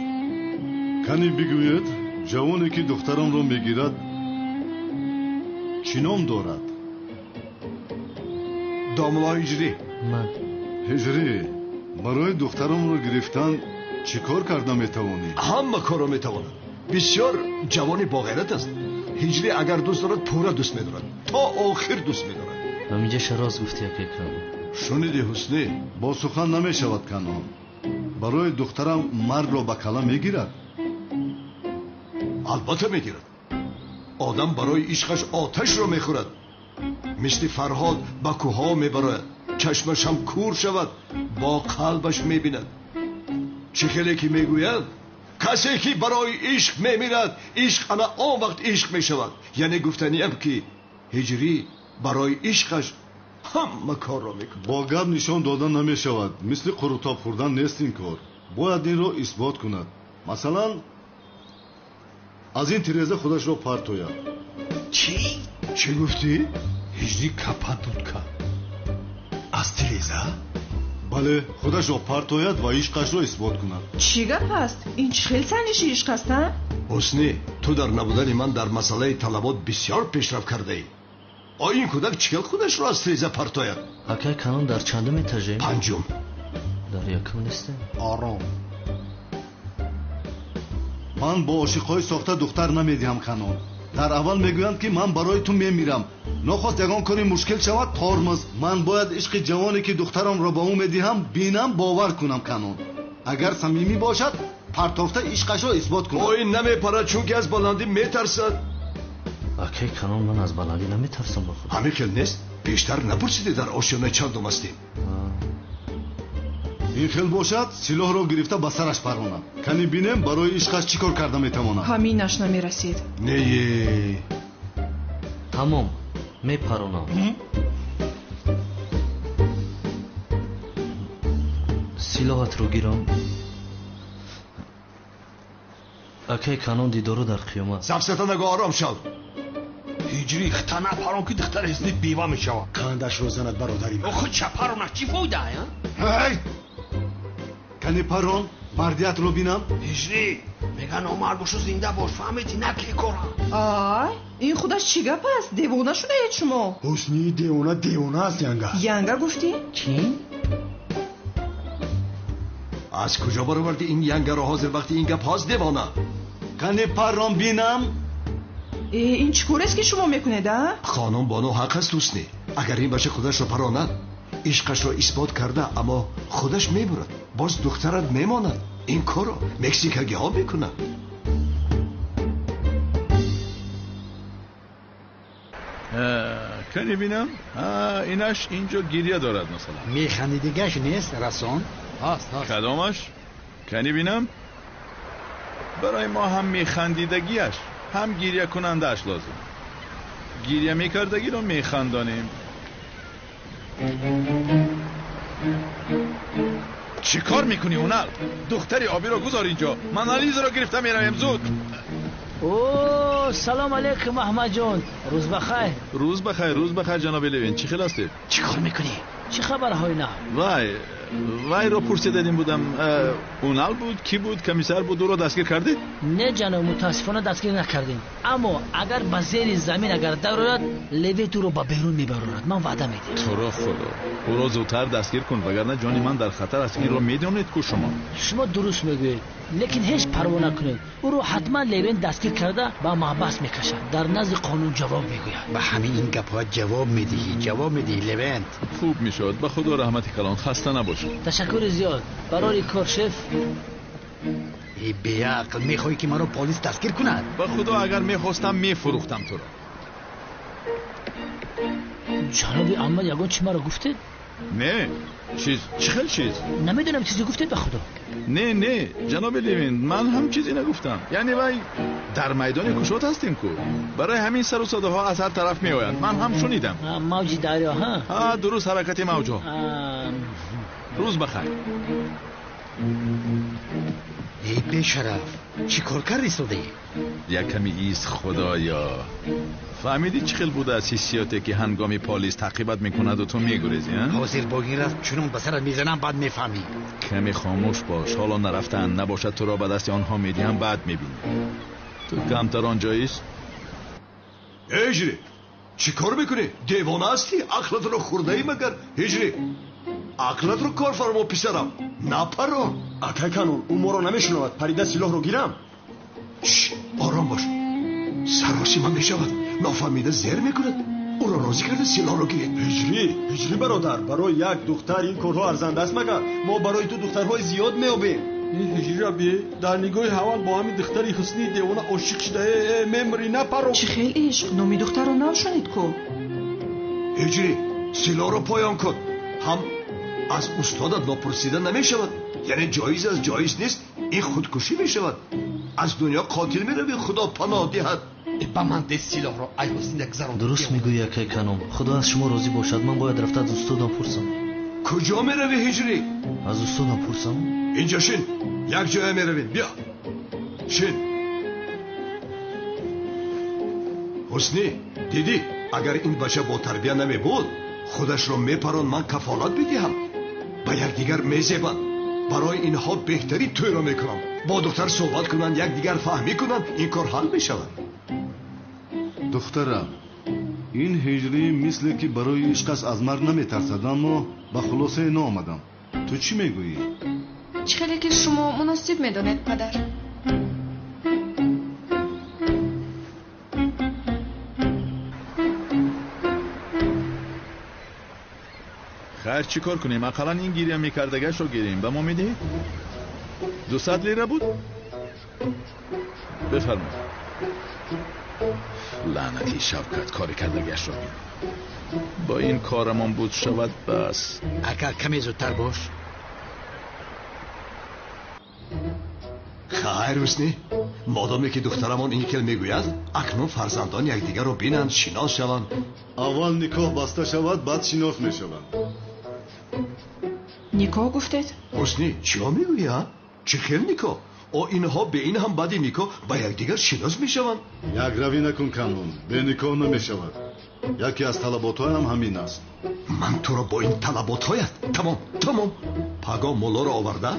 Кани бигӯед, ҷавоне ки духтарамро мегирад чӣ ном дорад? Домло Ҳиҷрӣ. Ман. Ҳиҷрӣ, барои духтарамро гирифтан чӣ кор карда метавонӣ? Ҳама корро метавонад. Бисёр ҷавони боғайрат аст. Ҳиҷрӣ агар дӯст дорад, пурра дӯст медорад, то охир дӯст медорад. Ҳаминҷаша рост гуфти, акай Канон. Шуниди, Ҳуснӣ? Бо сухан намешавад, Канон. Барои духтарам мардро ба кала мегирад? Албатта мегирад. Одам барои ишқаш оташро мехӯрад. Мисли Фарҳод ба кӯҳҳо мебарояд, чашмаш ҳам кур шавад, бо қалбаш мебинад. Чӣ хеле ки мегӯяд, касе ки барои ишқ мемирад, ишқ ана он вақт ишқ мешавад. Яъне гуфтаниям ки Ҳиҷрӣ барои ишқаш ҳама корро мекунад. Бо гап нишон дода намешавад. Мисли қурутоб хӯрдан нест ин кор. Бояд инро исбот кунад. Масалан, аз ин тиреза худашро партояд. Чӣ? Чӣ гуфтӣ? Ҳиҷрӣ капа дудка. Аз тиреза? Бале, худашро партояд ва ишқашро исбот кунад. Чӣ гап аст? Ин чӣ хел санҷиши ишқ аст, а? Ҳуснӣ, ту дар набудани ман дар масъалаи талабот бисёр пешрафт кардаӣ. О, ин кӯдак чӣ хел худашро аз тиреза партояд? Акай Канон, дар чандум этаже? Панҷум. Дар якум нестем? Ором. Ман бо ошиқҳои сохта духтар намедиҳам, Канон. Дар аввал мегӯянд, ки ман барои ту мемирам. Нохост ягон кори мушкил шавад, тормоз. Ман бояд ишқи ҷавоне ки духтарамро ба ӯ медиҳам, бинам, бовар кунам, Канон. Агар самимӣ бошад, партофта ишқашро исбот кунад. О, ин намепарад, чунки аз баландӣ метарсад. Акай Канон, ман аз баландӣ наметарсам ба худ. Ҳамин хел нест? Пештар напурсидӣ дар ошёна чандум ҳастем? Ин хел бошад, силоҳро гирифта ба сараш паронад. Кани бинем барои ишқаш чӣ кор карда метавонад. Ҳаминаш намерасид. Не. Тамом, мепаронам. Силоҳатро гирам. Акай Канон, дидоро дар қиёмат. Сафсата нагӯ, ором шав. Ҳиҷрӣ, хата напарон, ки духтар ҳисни бева мешавад. Кандашро занад, бародари ман. Охи чапарона чӣ фоида, а? Ҳай! Кани парон, мардиятро бинам. Ҳиҷрӣ, меган номард бошу, зинда бош, фаҳмидӣ? Наки кора. Ай, ин худаш чӣ гап аст? Девона шудаед шумо? Ҳусни, девона девона аст, янга. Янга гуфтӣ? Чӣ? Аз куҷо бароварди ин янгаро? Ҳозир вақти ин гап ҳост, девона. Кани парон бинам. Ин чӣ корест ки шумо мекунед, а? Хонум Бону ҳақ аст, Ҳусни. Агар ин бача худашро паронад, ишқашро исбот карда, аммо худаш мебурад, боз духтарат мемонад. Ин корро мексикагиҳо мекунанд. Кани бинам, инаш инҷо гиря дорад, масалан. Механдидигаш нест, расон? Ҳаст, ҳаст. Кадомаш? Кани бинам? Барои мо ҳам механдидагиаш, ҳам гирякунандааш лозим. Гиря мекардагиро механдонем. Чӣ кор мекунӣ, Унал? Духтари обиро гузор инҷо. Ман Ализаро гирифта меравем, зуд. О, салом алейкум, Аҳмадҷон. Рӯз бахайр. Рӯз бахайр, рӯз бахайр, ҷаноби Левин. Чӣ хел ҳастед? Чӣ кор мекунӣ? Чӣ хабарҳои нав? Вай, вайро пурсидадим будам. Унал буд, кӣ буд, комиссар буд, ӯро дастгир кардед? Не, ҷаноб, мутаассифона дастгир накардем. Аммо агар ба зери замин агар дарояд, Левин ӯро ба берун мебарорад. Ман ваъда медиҳам. Туро худо, ӯро зудтар дастгир кун, вагарна ҷони ман дар хатар аст. Инро медонед ку шумо? Шумо дуруст мегӯед, лекин ҳеҷ парво накунед. Ӯро ҳатман Левин дастгир карда ба маҳбас мекашад. Дар назди қонун ҷавоб мегӯяд. Ба ҳамин ин гапҳо ҷавоб медиҳӣ, ҷавоб медиҳӣ, Левент. Хуб мешавад. Ба худо раҳмати калон, хаста набошед. Ташаккури зиёд. Барори кор, шеф. Эй беақл, мехоҳӣ ки маро полис дастгир кунад? Ба худо агар мехостам мефурӯхтам туро. Ҷаноби Аҳмад, ягон чӣ маро гуфтед? Не, чиз, чӣ хел чиз? Намедонам, чизе гуфтед ба худо. Не, не, ҷаноби Левин, ман ҳам чизе нагуфтам. Яъне вай дар майдони кушод ҳастем ку. Барои ҳамин сару садоҳо аз ҳар тараф меоянд. Ман ҳам шунидам. Мавҷи дарё, ҳа? Ҳа, дуруст, ҳаракати мавҷҳо. Рӯз бахайр. Эй бешараф, чӣ кор кардӣ содаӣ? Як ками ист, худоё. Фаҳмидӣ чӣ хел будааст ҳиссиёте ки ҳангоми полис таъқибат мекунаду ту мегурезӣ, а? Ҳозир бо ин рафт чунон ба сарат мезанам, баъд мефаҳмӣ. Каме хомӯш бош, ҳоло нарафтаанд, набошад туро ба дасти онҳо медиҳам, баъд мебинӣ. Ту камтар он ҷоист? Ҳиҷрӣ, чӣ кор мекунӣ? Девона ҳастӣ? Ақлатро хӯрдаӣ магар? Ҳиҷрӣ, ақлатро кор фармо, писарам. Напарон. Акай Канон, ӯ моро намешунавад. Парида силоҳро гирам. Ором бош. Саросима мешавад. Нофаҳмида зер мекунад. Ӯро розӣ карда силоҳро гиред. Ҳиҷрӣ, ҳиҷрӣ бародар, барои як духтар ин корҳо арзанда аст магар? Мо барои ту духтарҳои зиёд меёбем. Ин ҳиҷриро бе дар нигоҳи аввал бо ҳамин духтари ҳусни девона ошиқ шуда. Мемри, напаро. Чӣ хел ишқ? Номи духтарро нашунид ку? Ҳиҷрӣ, силоҳро поён кун. Ҳам аз устодат нопурсида намешавад. Яъне ҷоиз аст, ҷоиз нест, ин худкушӣ мешавад. Аз дунё қотил меравӣ, худо паноҳ диҳад. Ба ман де силоҳро, ай ҳусни гузарон. Дуруст мегӯӣ, акай Канон. Худо аз шумо розӣ бошад. Ман бояд рафта аз устодам пурсам. Куҷо меравӣ, ҳиҷрӣ? Аз устодам пурсам. Инҷо шин, як ҷоя меравем. Биё шин. Ҳуснӣ, дидӣ, агар ин бача бо тарбия намебуд, худашро мепарон, ман кафолат бидиҳам. Ба якдигар мезебанд. Барои инҳо беҳтарин тӯйро мекунам. Бо духтар суҳбат кунанд, якдигар фаҳмӣ кунанд, ин кор ҳал мешавад. Духтарам, ин ҳиҷрӣ мисле ки барои ишқаш аз марг наметарсад, аммо ба хулосае наомадам. Ту чӣ мегӯӣ? Чӣ хеле ки шумо муносиб медонед, падар. Хайр, чӣ кор кунем? Ақаллан ин гиря мекардагашро гирем. Ба мо медиҳед? 200 лира буд? Бифармоед. Лаънати Шавкат, кори кардагашро бин. Бо ин корамон буд шавад бас. Ака, каме зудтар бош. Хайр, Ҳуснӣ, модоме ки духтарамон ин хел мегӯяд, акнун фарзандон якдигарро бинанд, шинос шаванд. Аввал никоҳ баста шавад, баъд шинос мешаванд. Никоҳ гуфтед? Ҳуснӣ, чиё мегӯӣ, а? Чӣ хел никоҳ? О, инҳо бе ин ҳам баъди никоҳ ба якдигар шинос мешаванд. Якравӣ накун, Канон, бе никоҳ намешавад. Яке аз талаботҳоям ҳамин аст. Ман туро бо ин талаботҳоят. Тамом, тамом. Пагоҳ муллоро оварда,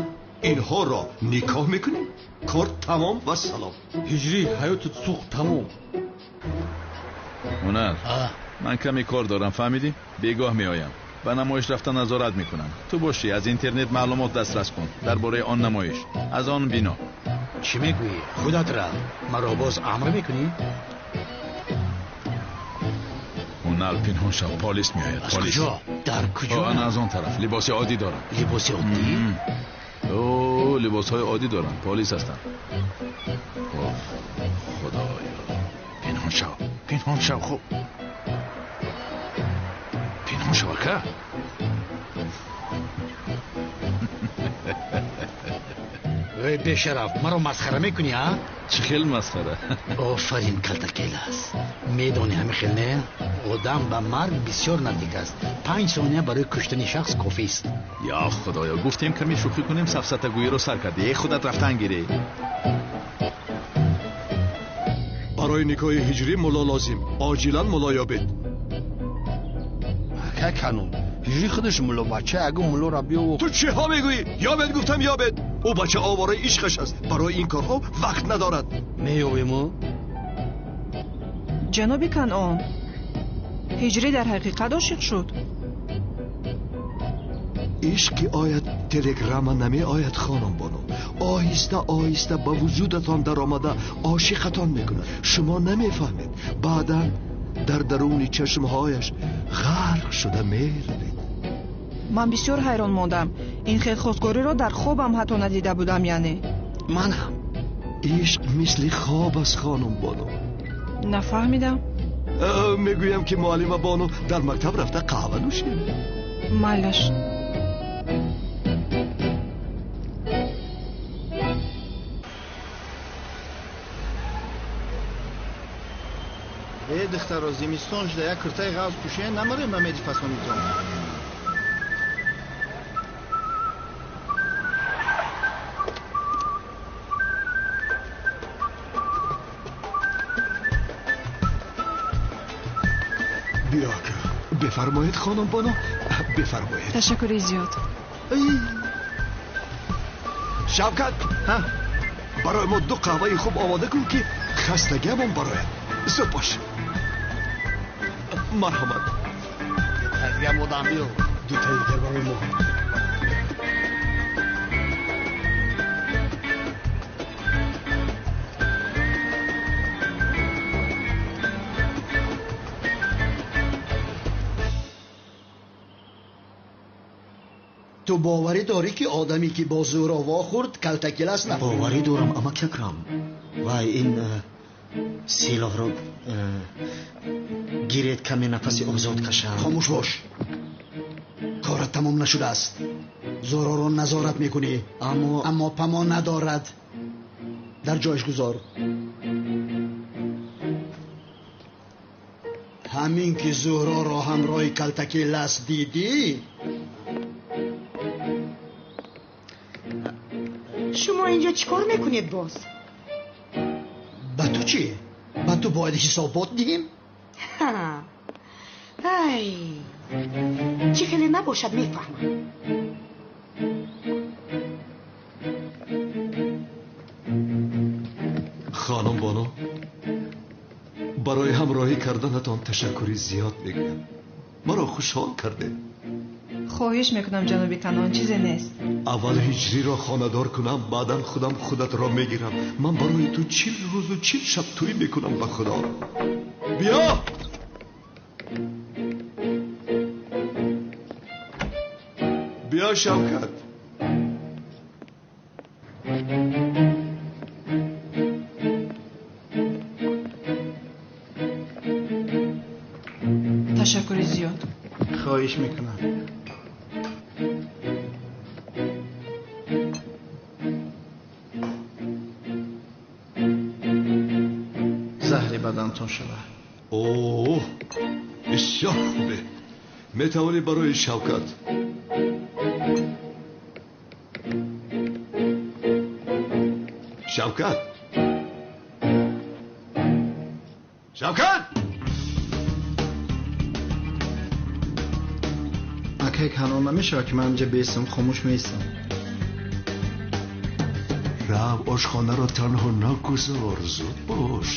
инҳоро никоҳ мекунем. Кор тамом ва салом. Ҳиҷрӣ, ҳаётат сӯхт, тамом. Ҳунар, ман каме кор дорам, фаҳмидӣ? Бегоҳ меоям. Ба намоиш рафта назорат мекунам. Ту бошӣ, аз интернет маълумот дастрас кун дар бораи он намоиш, аз он бино. Чӣ мегӯӣ? Худат рав. Маро боз амр мекунӣ? Онал пинҳон шав, полис меояд. Аз куҷо? Дар куҷо? Ана аз он тараф. Либоси оддӣ доранд. Либоси оддӣ? О, либосҳои оддӣ доранд. Полис ҳастанд. Оф, худоё. Пинҳон шав, пинҳон шав, хуб. Пинҳон шав, ака. Эй бешараф, маро масхара мекунӣ, а? Чӣ хел масхара? Офарин, калтакелас. Медонӣ ҳамин хел не? Одам ба марг бисёр наздик аст. 5 сония барои куштани шахс кофист. Ё худоё, гуфтем каме шӯхӣ кунем, сафсатагӯиро сар кардӣ. Э, худат рафтан гирӣ. Барои никоҳи ҳиҷрӣ мулло лозим. Оҷилан мулло ёбед. Ака канун, ҳиҷрӣ худаш мулло бача, агу муллоро биёву. Ту чиҳо мегӯӣ? Ёбед гуфтам, ёбед. Ӯ бача овораи ишқаш аст. Барои ин корҳо вақт надорад. Меёбему? Ҷаноби Канъон, ҳиҷрӣ дар ҳақиқат ошиқ шуд? Ишқ ки ояд, телеграмма намеояд, хонум бону. Оҳиста оҳиста ба вуҷудатон даромада ошиқатон мекунад. Шумо намефаҳмед. Баъдан дар даруни чашмҳояш ғарқ шуда меравед. Ман бисёр ҳайрон мондам. Ин хел хостгориро дар хобам ҳатто надида будам, яъне. Ман ҳам. Ишқ мисли хоб аст, хонум бону. Нафаҳмидам. Мегӯям ки муаллима бону дар мактаб рафта қаҳва нӯшем. Майлаш. Э, духтаро, зимистон шуда, як куртаи ғафз пӯшед, намарем ба меди фасонитон. Биё, ака. Бифармоед, хонум бону, бифармоед. Ташаккури зиёд. Шавкат, барои мо 2 қаҳваи хуб омода кун, ки хастагиамон барояд. Зуд бош. Марҳамат. Тазгам одам биё. 2 таи дигар барои мо. Ту боварӣ дорӣ, ки одаме ки бо Зуҳро вохӯрд, калтакелас нахӯрд? Боварӣ дорам, амак Акрам. Вай, ин силоҳро гиред, каме нафаси озод кашам. Хомӯш бош. Корат тамом нашудааст. Зуҳроро назорат мекунӣ. Аммо памо надорад. Дар ҷояш гузор. Ҳамин ки Зуҳроро ҳамроҳи калтакелас дидӣ, шумо инҷо чӣ кор мекунед боз? Ба ту чӣ? Ба ту бояд ҳисобот диҳем? Ай, чӣ хеле набошад мефаҳмам. Хонум бону, барои ҳамроҳӣ карданатон ташаккури зиёд мегӯям. Маро хушҳол кардед. Хоҳиш мекунам, ҷаноби Канъон, чизе нест. Аввал ҳиҷриро хонадор кунам, баъдан худам худатро мегирам. Ман барои ту 40 рӯзу 40 шаб тӯй мекунам, ба худо. Биё! Биё, Шавкат. Ташаккури зиёд. Хоҳиш мекунам. Заҳри бадантон шавад. Оҳ, бисёр хубе. Метавонӣ барои Шавкат. Шавкат, Шавкат! Акай Канъон, намешавад ки ман инҷа бестам, хомӯш меистам. Рав, ошхонаро танҳо нагузор, зуд бош.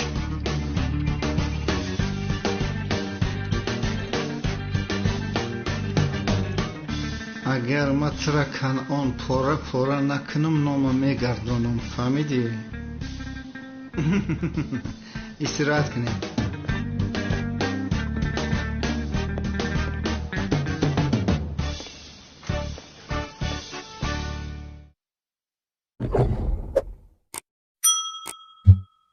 Агар ман тура Канъон пора пора накунам, нома мегардонам, фаҳмидӣ? Истироҳат кунем.